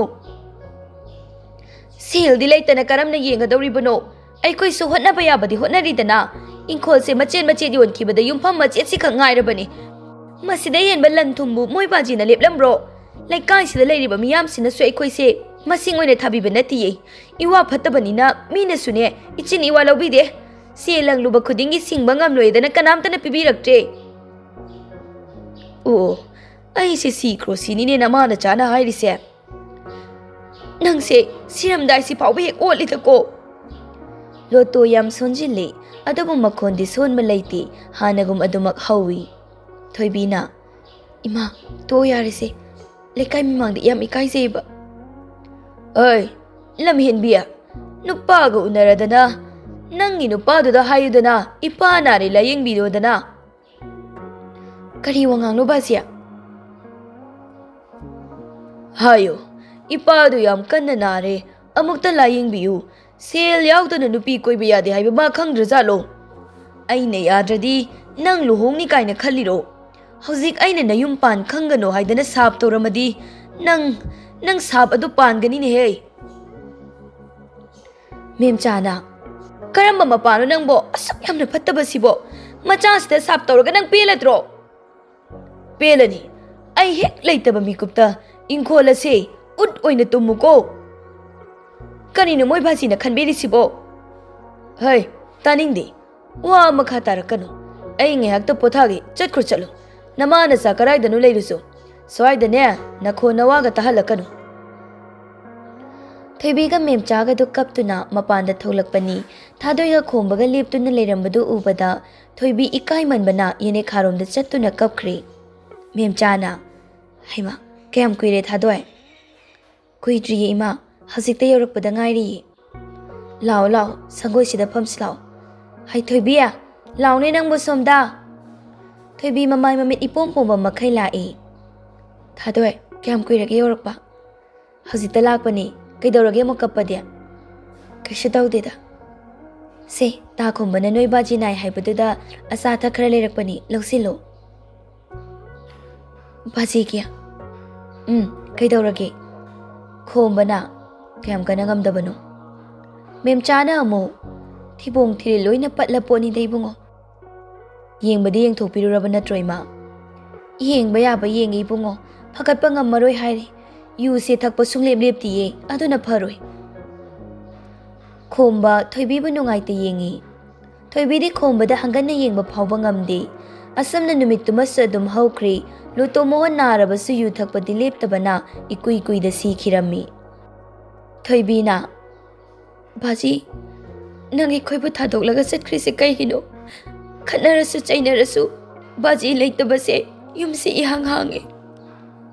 ꯁꯦꯜꯗꯤ ꯂꯩꯇꯅ ꯀꯔꯝꯅ ꯌꯦꯡꯒꯗꯧꯔꯤꯕꯅꯣ? ꯑꯩꯈꯣꯏꯁꯨ ꯍꯣꯠꯅꯕ ꯌꯥꯕꯗꯤ ꯍꯣꯠꯅꯔꯤꯗꯅ꯫ ꯏꯪꯈꯣꯜꯁꯦ ꯃꯆꯦꯠ ꯃꯆꯦꯠ ꯌꯣꯟꯈꯤꯕꯗ ꯌꯨꯝꯐꯝ ꯃꯆꯦꯠꯁꯤꯈꯛ ꯉꯥꯏꯔꯕꯅꯤ꯫ ꯃꯁꯤꯗ ꯍꯦꯟꯕ ꯂꯟ ꯊꯨꯝꯕꯨ ꯃꯣꯏ ꯕꯥꯖꯤꯅ ꯂꯦꯞꯂꯝꯕ꯭ꯔꯣ? ꯂꯩꯀꯥꯏꯁꯤꯗ ꯂꯩꯔꯤꯕ ꯃꯤꯌꯥꯝꯁꯤꯅꯁꯨ ꯑꯩꯈꯣꯏꯁꯦ ꯃꯁꯤꯡ ꯑꯣꯏꯅ ꯊꯥꯕꯤꯕ ꯅꯠꯇꯤꯌꯦ꯫ ꯏꯋꯥ ꯐꯠꯇꯕꯅꯤꯅ ꯃꯤꯅꯁꯨꯅꯦ ꯏꯆꯤꯟ ꯏꯋꯥ ꯂꯧꯕꯤꯗꯦ꯫ ꯁꯦꯜ ꯂꯪꯂꯨꯕ ꯈꯨꯗꯤꯡꯒꯤ ꯁꯤꯡꯕ ꯉꯝꯂꯣꯏꯗꯅ ꯀꯅꯥꯝꯇꯅ ꯄꯤꯕꯤꯔꯛꯇ꯭ꯔꯦ꯫" "ꯑꯣ, ꯑꯩꯁꯦ ꯁꯤꯈ꯭ꯔꯣ ꯁꯤꯅꯤꯅꯦ ꯅꯃꯥ ꯅꯆꯥꯅ ꯍꯥꯏꯔꯤꯁꯦ꯫ ꯅꯪꯁꯦ ꯁꯤꯔꯝꯗꯥꯏꯁꯤ ꯐꯥꯎꯕ ꯍꯦꯛ ꯑꯣꯠꯂꯤꯗꯀꯣ꯫" ꯂꯣꯇꯣ ꯌꯥꯝ ꯁꯣꯟꯖꯤꯜꯂꯤ, ꯑꯗꯨꯕꯨ ꯃꯈꯣꯟꯗꯤ ꯁꯣꯟꯕ ꯂꯩꯇꯦ, ꯍꯥꯟꯅꯒꯨꯝ ꯑꯗꯨꯃꯛ ꯍꯧꯏ꯫ ꯊꯣꯏꯕꯤꯅ, "ꯏꯃꯥ, ꯇꯣꯛꯑꯣ ꯌꯥꯔꯦꯁꯦ, ꯂꯩꯀꯥꯏ ꯃꯃꯥꯡꯗ ꯌꯥꯝ ꯏꯀꯥꯏꯖꯩꯕ꯫" "ꯑꯩ, ꯂꯝꯍꯦꯟꯕꯤ, ꯅꯨꯄꯥꯒ ꯎꯅꯔꯗꯅ ꯅꯪꯒꯤ ꯅꯨꯄꯥꯗꯨꯗ ꯍꯥꯏꯌꯨꯗꯅ, ꯏꯄꯥ ꯅꯥꯔꯦ ꯂꯥꯏꯌꯦꯡꯕꯤꯌꯣꯗꯅ꯫" "ꯀꯔꯤ ꯋꯥꯉꯥꯡꯅꯣ ꯕꯥꯖꯤ?" "ꯍꯥꯏꯌꯨ, ꯏꯄꯥꯗꯨ ꯌꯥꯝ ꯀꯟꯅ ꯅꯥꯔꯦ, ꯑꯃꯨꯛꯇ ꯂꯥꯏꯌꯦꯡꯕꯤꯌꯨ꯫ ꯁꯦꯜ ꯌꯥꯎꯗꯅ ꯅꯨꯄꯤ ꯀꯣꯏꯕ ꯌꯥꯗꯦ ꯍꯥꯏꯕ ꯃꯥ ꯈꯪꯗ꯭ꯔꯖꯥꯠꯂꯣ? ꯑꯩꯅ ꯌꯥꯗ꯭ꯔꯗꯤ ꯅꯪ ꯂꯨꯍꯣꯡꯅꯤ ꯀꯥꯏꯅ ꯈꯜꯂꯤꯔꯣ? ꯍꯧꯖꯤꯛ ꯑꯩꯅ ꯅꯌꯨꯝ ꯄꯥꯟ ꯈꯪꯒꯅꯣ ꯍꯥꯏꯗꯅ ꯁꯥꯞ ꯇꯧꯔꯝꯃꯗꯤ ꯅꯪ, ꯅꯪ ꯁꯥꯞ ꯑꯗꯨ ꯄꯥꯟꯒꯅꯤꯅꯦꯍꯦ꯫" ꯃꯦꯝꯆꯥꯅ, "ꯀꯔꯝꯕ ꯃꯄꯥꯅꯣ ꯅꯪꯕꯣ? ꯑꯁꯨꯛ ꯌꯥꯝꯅ ꯐꯠꯇꯕꯁꯤꯕꯣ? ꯃꯆꯥꯁꯤꯗ ꯁꯥꯞ ꯇꯧꯔꯒ ꯅꯪ ꯄꯦꯜꯂꯗ꯭ꯔꯣ?" "ꯄꯦꯜꯂꯅꯤ꯫ ꯑꯩ ꯍꯦꯛ ꯂꯩꯇꯕ ꯃꯤꯀꯨꯞꯇ ꯏꯪꯈꯣꯜ ꯑꯁꯦ ꯎꯠ ꯑꯣꯏꯅ ꯇꯨꯝꯃꯨꯀꯣ꯫" "ꯀꯔꯤꯅꯣ ꯃꯣꯏ ꯕꯥꯖꯤꯅ ꯈꯟꯕꯤꯔꯤꯁꯤꯕꯣ?" "ꯍꯩ, ꯇꯥꯅꯤꯡꯗꯦ꯫ ꯋꯥ ꯃꯈꯥ ꯇꯥꯔꯛꯀꯅꯨ꯫ ꯑꯩ ꯉꯥꯏꯍꯥꯛꯇ ꯄꯣꯊꯥꯒꯦ꯫ ꯆꯠꯈ꯭ꯔꯣ, ꯆꯠꯂꯣ꯫ ꯅꯃꯥ ꯅꯆꯥ ꯀꯔꯥꯏꯗꯅꯣ ꯂꯩꯔꯨꯆꯣ꯫ ꯁ꯭ꯋꯥꯏꯗꯅꯦ ꯅꯈꯣꯟ ꯅꯋꯥꯒ ꯇꯥꯍꯜꯂꯛꯀꯅꯨ꯫" ꯊꯣꯏꯕꯤꯒ ꯃꯦꯝꯆꯥꯒꯗꯨ ꯀꯞꯇꯨꯅ ꯃꯄꯥꯟꯗ ꯊꯣꯛꯂꯛꯄꯅꯤ꯫ ꯊꯥꯗꯣꯏꯒ ꯈꯣꯝꯕꯒ ꯂꯦꯞꯇꯨꯅ ꯂꯩꯔꯝꯕꯗꯨ ꯎꯕꯗ ꯊꯣꯏꯕꯤ ꯏꯀꯥꯏꯃꯟꯕꯅ ꯌꯦꯅꯦꯈꯥꯔꯣꯝꯗ ꯆꯠꯇꯨꯅ ꯀꯞꯈ꯭ꯔꯦ꯫ ꯃꯦꯝꯆꯥꯅ, "ꯍꯩꯃꯥ, ꯀꯌꯥꯝ ꯀꯨꯏꯔꯦ ꯊꯥꯗꯣꯏ?" "ꯀꯨꯏꯗ꯭ꯔꯤꯌꯦ ꯏꯃꯥ, ꯍꯧꯖꯤꯛꯇ ꯌꯧꯔꯛꯄꯗ ꯉꯥꯏꯔꯤꯌꯦ꯫" "ꯂꯥꯛꯑꯣ, ꯂꯥꯛꯑꯣ, ꯁꯪꯒꯣꯏꯁꯤꯗ ꯐꯝꯁꯤ ꯂꯥꯛꯑꯣ꯫ ꯍꯩ ꯊꯣꯏꯕꯤ, ꯂꯥꯛꯑꯣꯅꯦ ꯅꯪꯕꯨ ꯁꯣꯝꯗ꯫" ꯊꯣꯏꯕꯤ ꯃꯃꯥꯏ ꯃꯃꯤꯠ ꯏꯄꯣꯝ ꯄꯣꯝꯕ ꯃꯈꯩ ꯂꯥꯛꯏ꯫ "ꯊꯥꯗꯣꯏ, ꯀꯌꯥꯝ ꯀꯨꯏꯔꯒꯦ ꯌꯧꯔꯛꯄ?" "ꯍꯧꯖꯤꯛꯇ ꯂꯥꯛꯄꯅꯤ꯫ ꯀꯩꯗꯧꯔꯒꯦ ꯑꯃꯨꯛ ꯀꯞꯄꯗꯤ?" "ꯀꯩꯁꯨ ꯇꯧꯗꯦꯗ꯫ ꯁꯦ, ꯇꯥ ꯈꯣꯝꯕꯅ ꯅꯣꯏ ꯕꯥꯖꯤ ꯅꯥꯏ ꯍꯥꯏꯕꯗꯨꯗ ꯑꯆꯥ ꯑꯊꯛ ꯈꯔ ꯂꯩꯔꯛꯄꯅꯤ, ꯂꯧꯁꯤꯜꯂꯨ꯫" "ꯕꯥꯖꯤꯒꯤ?" "ꯎꯝ, ꯀꯩꯗꯧꯔꯒꯦ?" ꯈꯣꯝꯕꯅ ꯀꯌꯥꯝ ꯀꯟꯅ ꯉꯝꯗꯕꯅꯣ꯫ ꯃꯦꯝꯆꯥꯅ ꯑꯃꯨꯛ, "ꯊꯤꯕꯣꯡ ꯊꯤꯔꯤꯜ ꯂꯣꯏꯅ ꯄꯠꯂ ꯄꯣꯠꯅꯤꯗ ꯏꯕꯨꯡꯉꯣ꯫ ꯌꯦꯡꯕꯗꯤ ꯌꯦꯡꯊꯣꯛꯄꯤꯔꯨꯔꯕ ꯅꯠꯇ꯭ꯔꯣ ꯏꯃꯥ?" "ꯌꯦꯡꯕ ꯌꯥꯕ ꯌꯦꯡꯉꯤ ꯏꯕꯨꯡꯉꯣ, ꯐꯒꯠꯄ ꯉꯝꯃꯔꯣꯏ ꯍꯥꯏꯔꯤ꯫ ꯌꯨꯁꯦ ꯊꯛꯄ ꯁꯨꯡꯂꯦꯞ ꯂꯦꯞꯇꯤꯌꯦ, ꯑꯗꯨꯅ ꯐꯔꯣꯏ꯫" ꯈꯣꯝꯕ ꯊꯣꯏꯕꯤꯕꯨ ꯅꯨꯡꯉꯥꯏꯇ ꯌꯦꯡꯉꯤ꯫ ꯊꯣꯏꯕꯤꯗꯤ ꯈꯣꯝꯕꯗ ꯍꯪꯒꯟꯅ ꯌꯦꯡꯕ ꯐꯥꯎꯕ ꯉꯝꯗꯦ꯫ ꯑꯁꯨꯝꯅ ꯅꯨꯃꯤꯠꯇꯨꯃꯁꯨ ꯑꯗꯨꯝ ꯍꯧꯈ꯭ꯔꯦ꯫ ꯂꯣꯇꯣ ꯃꯣꯍꯣꯟ ꯅꯥꯔꯕꯁꯨ ꯌꯨ ꯊꯛꯄꯗꯤ ꯂꯦꯞꯇꯕꯅ ꯏꯀꯨꯏ ꯀꯨꯏꯗ ꯁꯤꯈꯤꯔꯝꯃꯤ꯫ ꯊꯣꯏꯕꯤꯅ, "ꯕꯥꯖꯤ, ꯅꯪ ꯑꯩꯈꯣꯏꯕꯨ ꯊꯥꯗꯣꯛꯂꯒ ꯆꯠꯈ꯭ꯔꯤꯁꯦ ꯀꯩꯒꯤꯅꯣ? ꯈꯠꯅꯔꯁꯨ ꯆꯩꯅꯔꯁꯨ ꯕꯥꯖꯤ ꯂꯩꯇꯕꯁꯦ ꯌꯨꯝꯁꯤ ꯏꯍꯥꯡ ꯍꯥꯡꯉꯦ꯫"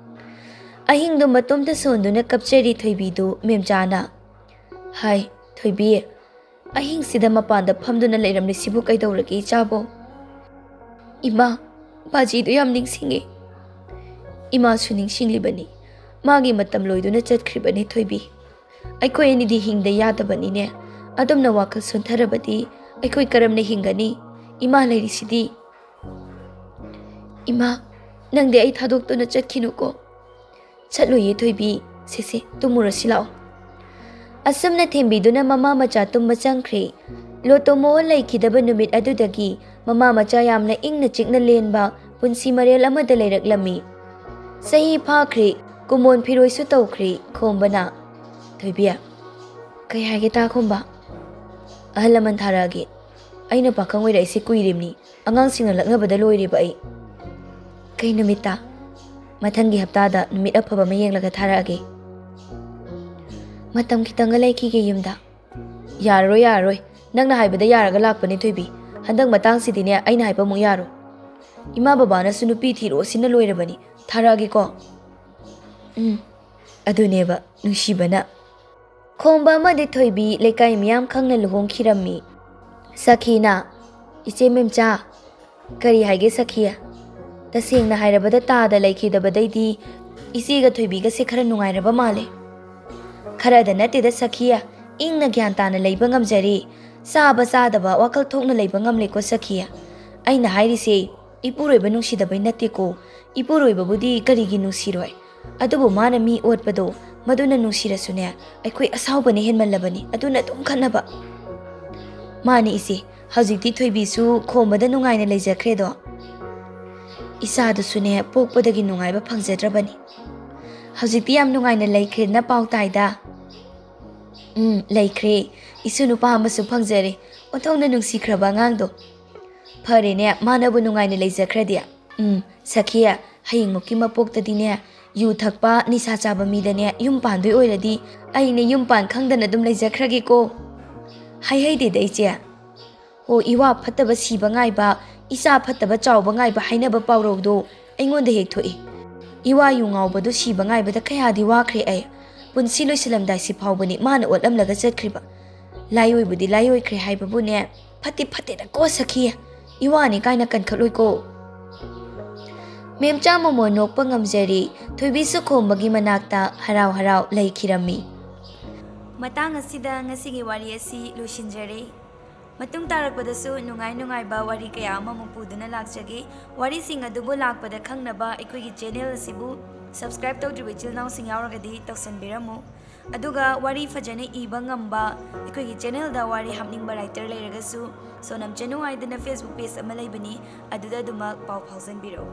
ꯑꯍꯤꯡꯗꯨ ꯃꯇꯣꯝꯇ ꯁꯣꯟꯗꯨꯅ ꯀꯞꯆꯔꯤ ꯊꯣꯏꯕꯤꯗꯨ ꯃꯦꯝꯆꯥꯅ꯫ "ꯍꯥꯏ, ꯊꯣꯏꯕꯤ, ꯑꯍꯤꯡꯁꯤꯗ ꯃꯄꯥꯟꯗ ꯐꯝꯗꯨꯅ ꯂꯩꯔꯝꯂꯤꯁꯤꯕꯨ ꯀꯩꯗꯧꯔꯒꯦ ꯏꯆꯥꯕꯣ?" "ꯏꯃꯥ, ꯕꯥꯖꯤꯗꯨ ꯌꯥꯝ ꯅꯤꯡꯁꯤꯡꯉꯤ꯫" "ꯏꯃꯥꯁꯨ ꯅꯤꯡꯁꯤꯡꯂꯤꯕꯅꯤ꯫ ꯃꯥꯒꯤ ꯃꯇꯝ ꯂꯣꯏꯗꯨꯅ ꯆꯠꯈ꯭ꯔꯤꯕꯅꯤ ꯊꯣꯏꯕꯤ꯫ ꯑꯩꯈꯣꯏ ꯑꯅꯤꯗꯤ ꯍꯤꯡꯗ ꯌꯥꯗꯕꯅꯤꯅꯦ꯫ ꯑꯗꯨꯝꯅ ꯋꯥꯈꯜ ꯁꯣꯟꯊꯔꯕꯗꯤ ꯑꯩꯈꯣꯏ ꯀꯔꯝꯅ ꯍꯤꯡꯒꯅꯤ? ꯏꯃꯥ ꯂꯩꯔꯤꯁꯤꯗꯤ꯫" "ꯏꯃꯥ, ꯅꯪꯗꯤ ꯑꯩ ꯊꯥꯗꯣꯛꯇꯨꯅ ꯆꯠꯈꯤꯅꯨꯀꯣ꯫" "ꯆꯠꯂꯣꯏꯌꯦ ꯊꯣꯏꯕꯤ, ꯁꯦ ꯁꯦ, ꯇꯨꯝꯃꯨꯔꯁꯤ ꯂꯥꯛꯑꯣ꯫" ꯑꯁꯨꯝꯅ ꯊꯦꯝꯕꯤꯗꯨꯅ ꯃꯃꯥ ꯃꯆꯥ ꯇꯨꯝꯕ ꯆꯪꯈ꯭ꯔꯦ꯫ ꯂꯣꯇꯣ ꯃꯣꯍꯣꯟ ꯂꯩꯈꯤꯗꯕ ꯅꯨꯃꯤꯠ ꯑꯗꯨꯗꯒꯤ ꯃꯃꯥ ꯃꯆꯥ ꯌꯥꯝꯅ ꯏꯪꯅ ꯆꯤꯛꯅ ꯂꯦꯟꯕ ꯄꯨꯟꯁꯤ ꯃꯔꯦꯜ ꯑꯃꯗ ꯂꯩꯔꯛꯂꯝꯃꯤ꯫ ꯆꯍꯤ ꯐꯥꯈ꯭ꯔꯦ, ꯀꯨꯃꯣꯟ ꯐꯤꯔꯣꯏꯁꯨ ꯇꯧꯈ꯭ꯔꯦ꯫ ꯈꯣꯝꯕꯅ, "ꯊꯣꯏꯕꯤ, ꯀꯩ ꯍꯥꯏꯒꯦ ꯇꯥ ꯈꯣꯝꯕ?" "ꯑꯍꯜ ꯂꯃꯟ ꯊꯥꯔꯛꯑꯒꯦ꯫ ꯑꯩꯅ ꯄꯥꯈꯪ ꯑꯣꯏꯔꯛꯏꯁꯦ ꯀꯨꯏꯔꯤꯕꯅꯤ, ꯑꯉꯥꯡꯁꯤꯡꯅ ꯂꯛꯅꯕꯗ ꯂꯣꯏꯔꯦꯕ ꯑꯩ꯫" "ꯀꯩ ꯅꯨꯃꯤꯠꯇ?" "ꯃꯊꯪꯒꯤ ꯍꯞꯇꯥꯗ ꯅꯨꯃꯤꯠ ꯑꯐꯕ ꯑꯃ ꯌꯦꯡꯂꯒ ꯊꯥꯔꯛꯑꯒꯦ꯫ ꯃꯇꯝ ꯈꯤꯇꯪꯒ ꯂꯩꯈꯤꯒꯦ ꯌꯨꯝꯗ꯫" "ꯌꯥꯔꯔꯣꯏ, ꯌꯥꯔꯔꯣꯏ꯫ ꯅꯪꯅ ꯍꯥꯏꯕꯗ ꯌꯥꯔꯒ ꯂꯥꯛꯄꯅꯦ ꯊꯣꯏꯕꯤ꯫ ꯍꯟꯗꯛ ꯃꯇꯥꯡꯁꯤꯗꯤꯅꯦ, ꯑꯩꯅ ꯍꯥꯏꯕ ꯑꯃꯨꯛ ꯌꯥꯔꯣꯏ꯫ ꯏꯃꯥ ꯕꯕꯥꯅꯁꯨ ꯅꯨꯄꯤ ꯊꯤꯔꯣ ꯁꯤꯅ ꯂꯣꯏꯔꯕꯅꯤ꯫ ꯊꯥꯔꯛꯑꯒꯦꯀꯣ꯫" "ꯎꯝ, ꯑꯗꯨꯅꯦꯕ ꯅꯨꯡꯁꯤꯕꯅ꯫" ꯈꯣꯝꯕ ꯑꯃꯗꯤ ꯊꯣꯏꯕꯤ ꯂꯩꯀꯥꯏ ꯃꯤꯌꯥꯝ ꯈꯪꯅ ꯂꯨꯍꯣꯡꯈꯤꯔꯝꯃꯤ꯫ ꯁꯈꯤꯅ, "ꯏꯆꯦ ꯃꯦꯝꯆꯥ, ꯀꯔꯤ ꯍꯥꯏꯒꯦ ꯁꯈꯤꯌꯥ? ꯇꯁꯦꯡꯅ ꯍꯥꯏꯔꯕꯗ ꯇꯥꯗ ꯂꯩꯈꯤꯗꯕꯗꯩꯗꯤ ꯏꯆꯦꯒ ꯊꯣꯏꯕꯤꯒꯁꯦ ꯈꯔ ꯅꯨꯡꯉꯥꯏꯔꯕ ꯃꯥꯜꯂꯦ꯫ ꯈꯔꯗ ꯅꯠꯇꯦꯗ ꯁꯈꯤꯌꯥ, ꯏꯪꯅ ꯒ꯭ꯌꯥꯟ ꯇꯥꯅ ꯂꯩꯕ ꯉꯝꯖꯔꯦ꯫ ꯆꯥꯕ ꯆꯥꯗꯕ ꯋꯥꯈꯜ ꯊꯣꯛꯅ ꯂꯩꯕ ꯉꯝꯂꯦꯀꯣ ꯁꯈꯤꯌꯥ꯫ ꯑꯩꯅ ꯍꯥꯏꯔꯤꯁꯦ ꯏꯄꯨꯔꯣꯏꯕ ꯅꯨꯡꯁꯤꯗꯕꯩ ꯅꯠꯇꯦꯀꯣ꯫ ꯏꯄꯨꯔꯣꯏꯕꯕꯨꯗꯤ ꯀꯔꯤꯒꯤ ꯅꯨꯡꯁꯤꯔꯣꯏ? ꯑꯗꯨꯕꯨ ꯃꯥꯅ ꯃꯤ ꯑꯣꯠꯄꯗꯣ, ꯃꯗꯨꯅ ꯅꯨꯡꯁꯤꯔꯁꯨꯅꯦ, ꯑꯩꯈꯣꯏ ꯑꯁꯥꯎꯕꯅ ꯍꯦꯟꯃꯜꯂꯕꯅꯤ, ꯑꯗꯨꯅ ꯑꯗꯨꯝ ꯈꯠꯅꯕ꯫ ꯃꯥꯅꯤ ꯏꯆꯦ, ꯍꯧꯖꯤꯛꯇꯤ ꯊꯣꯏꯕꯤꯁꯨ ꯈꯣꯝꯕꯗ ꯅꯨꯡꯉꯥꯏꯅ ꯂꯩꯖꯈ꯭ꯔꯦꯗꯣ꯫ ꯏꯆꯥꯗꯨꯁꯨꯅꯦ, ꯄꯣꯛꯄꯗꯒꯤ ꯅꯨꯡꯉꯥꯏꯕ ꯐꯪꯖꯗ꯭ꯔꯕꯅꯤ꯫ ꯍꯧꯖꯤꯛꯇꯤ ꯌꯥꯝ ꯅꯨꯡꯉꯥꯏꯅ ꯂꯩꯈ꯭ꯔꯦꯅ ꯄꯥꯎ ꯇꯥꯏꯗ꯫ ꯎꯝ, ꯂꯩꯈ꯭ꯔꯦ꯫ ꯏꯁꯨ ꯅꯨꯄꯥ ꯑꯃꯁꯨ ꯐꯪꯖꯔꯦ꯫ ꯑꯣꯟꯊꯣꯛꯅ ꯅꯨꯡꯁꯤꯈ꯭ꯔꯕ ꯑꯉꯥꯡꯗꯣ꯫ ꯐꯔꯦꯅꯦ, ꯃꯥꯅꯕꯨ ꯅꯨꯡꯉꯥꯏꯅ ꯂꯩꯖꯈ꯭ꯔꯗꯤ꯫ ꯎꯝ, ꯁꯈꯤꯌꯥ, ꯍꯌꯦꯡꯃꯨꯛꯀꯤ ꯃꯄꯣꯛꯇꯗꯤꯅꯦ, ꯌꯨ ꯊꯛꯄ, ꯅꯤꯁꯥ ꯆꯥꯕ ꯃꯤꯗꯅꯦ ꯌꯨꯝ ꯄꯥꯟꯗꯣꯏ ꯑꯣꯏꯔꯗꯤ ꯑꯩꯅꯦ ꯌꯨꯝ ꯄꯥꯟ ꯈꯪꯗꯅ ꯑꯗꯨꯝ ꯂꯩꯖꯈ꯭ꯔꯒꯦꯀꯣ꯫ ꯍꯥꯏꯍꯩꯗꯦꯗ ꯏꯆꯦ꯫ ꯍꯣ, ꯏꯋꯥ ꯐꯠꯇꯕ ꯁꯤꯕ ꯉꯥꯏꯕ, ꯏꯆꯥ ꯐꯠꯇꯕ ꯆꯥꯎꯕ ꯉꯥꯏꯕ ꯍꯥꯏꯅꯕ ꯄꯥꯎꯔꯧꯗꯣ ꯑꯩꯉꯣꯟꯗ ꯍꯦꯛ ꯊꯣꯛꯏ꯫ ꯏꯋꯥ ꯌꯨ ꯉꯥꯎꯕꯗꯣ ꯁꯤꯕ ꯉꯥꯏꯕꯗ ꯀꯌꯥꯗꯤ ꯋꯥꯈ꯭ꯔꯦ ꯑꯩ꯫ ꯄꯨꯟꯁꯤ ꯂꯣꯏꯁꯤꯜꯂꯝꯗꯥꯏꯁꯤ ꯐꯥꯎꯕꯅꯤ ꯃꯥꯅ ꯑꯣꯠꯂꯝꯂꯒ ꯆꯠꯈ꯭ꯔꯤꯕ꯫ ꯂꯥꯏꯑꯣꯏꯕꯨꯗꯤ ꯂꯥꯏꯑꯣꯏꯈ꯭ꯔꯦ ꯍꯥꯏꯕꯕꯨꯅꯦ, ꯐꯠꯇꯤ ꯐꯠꯇꯦꯗꯀꯣ ꯁꯈꯤ, ꯏꯋꯥꯅꯤ ꯀꯥꯏꯅ ꯀꯟꯈꯠꯂꯣꯏꯀꯣ꯫ ꯃꯦꯝꯆꯥ ꯃꯣꯃꯣꯟ ꯅꯣꯛꯄ ꯉꯝꯖꯔꯤ, ꯊꯣꯏꯕꯤꯁꯨ ꯈꯣꯝꯕꯒꯤ ꯃꯅꯥꯛꯇ ꯍꯔꯥꯎ ꯍꯔꯥꯎ ꯂꯩꯈꯤꯔꯝꯃꯤ꯫ ꯃꯇꯥꯡ ꯑꯁꯤꯗ ꯉꯁꯤꯒꯤ ꯋꯥꯔꯤ ꯑꯁꯤ ꯂꯣꯏꯁꯤꯟꯖꯔꯦ꯫ ꯃꯇꯨꯡ ꯇꯥꯔꯛꯄꯗꯁꯨ ꯅꯨꯡꯉꯥꯏ ꯅꯨꯡꯉꯥꯏꯕ ꯋꯥꯔꯤ ꯀꯌꯥ ꯑꯃꯃꯨꯛ ꯄꯨꯗꯨꯅ ꯂꯥꯛꯆꯒꯦ꯫ ꯋꯥꯔꯤꯁꯤꯡ ꯑꯗꯨꯕꯨ ꯂꯥꯛꯄꯗ ꯈꯪꯅꯕ ꯑꯩꯈꯣꯏꯒꯤ ꯆꯦꯅꯦꯜ ꯑꯁꯤꯕꯨ subscribe ꯇꯧꯗ꯭ꯔꯤꯕ ꯏꯆꯤꯜ ꯏꯅꯥꯎꯁꯤꯡ ꯌꯥꯎꯔꯒꯗꯤ ꯇꯧꯁꯟꯕꯤꯔꯝꯃꯨ꯫ ꯑꯗꯨꯒ ꯋꯥꯔꯤ ꯐꯖꯅ ꯏꯕ ꯉꯝꯕ ꯑꯩꯈꯣꯏꯒꯤ ꯆꯦꯅꯦꯜꯗ ꯋꯥꯔꯤ ꯍꯥꯞꯅꯤꯡꯕ writer ꯂꯩꯔꯒꯁꯨ ꯁꯣꯅꯝ ꯆꯅꯨ ꯍꯥꯏꯗꯅ Facebook page ꯑꯃ ꯂꯩꯕꯅꯤ, ꯑꯗꯨꯗ ꯑꯗꯨꯃꯛ ꯄꯥꯎ ꯐꯥꯎꯖꯟꯕꯤꯔꯛꯎ꯫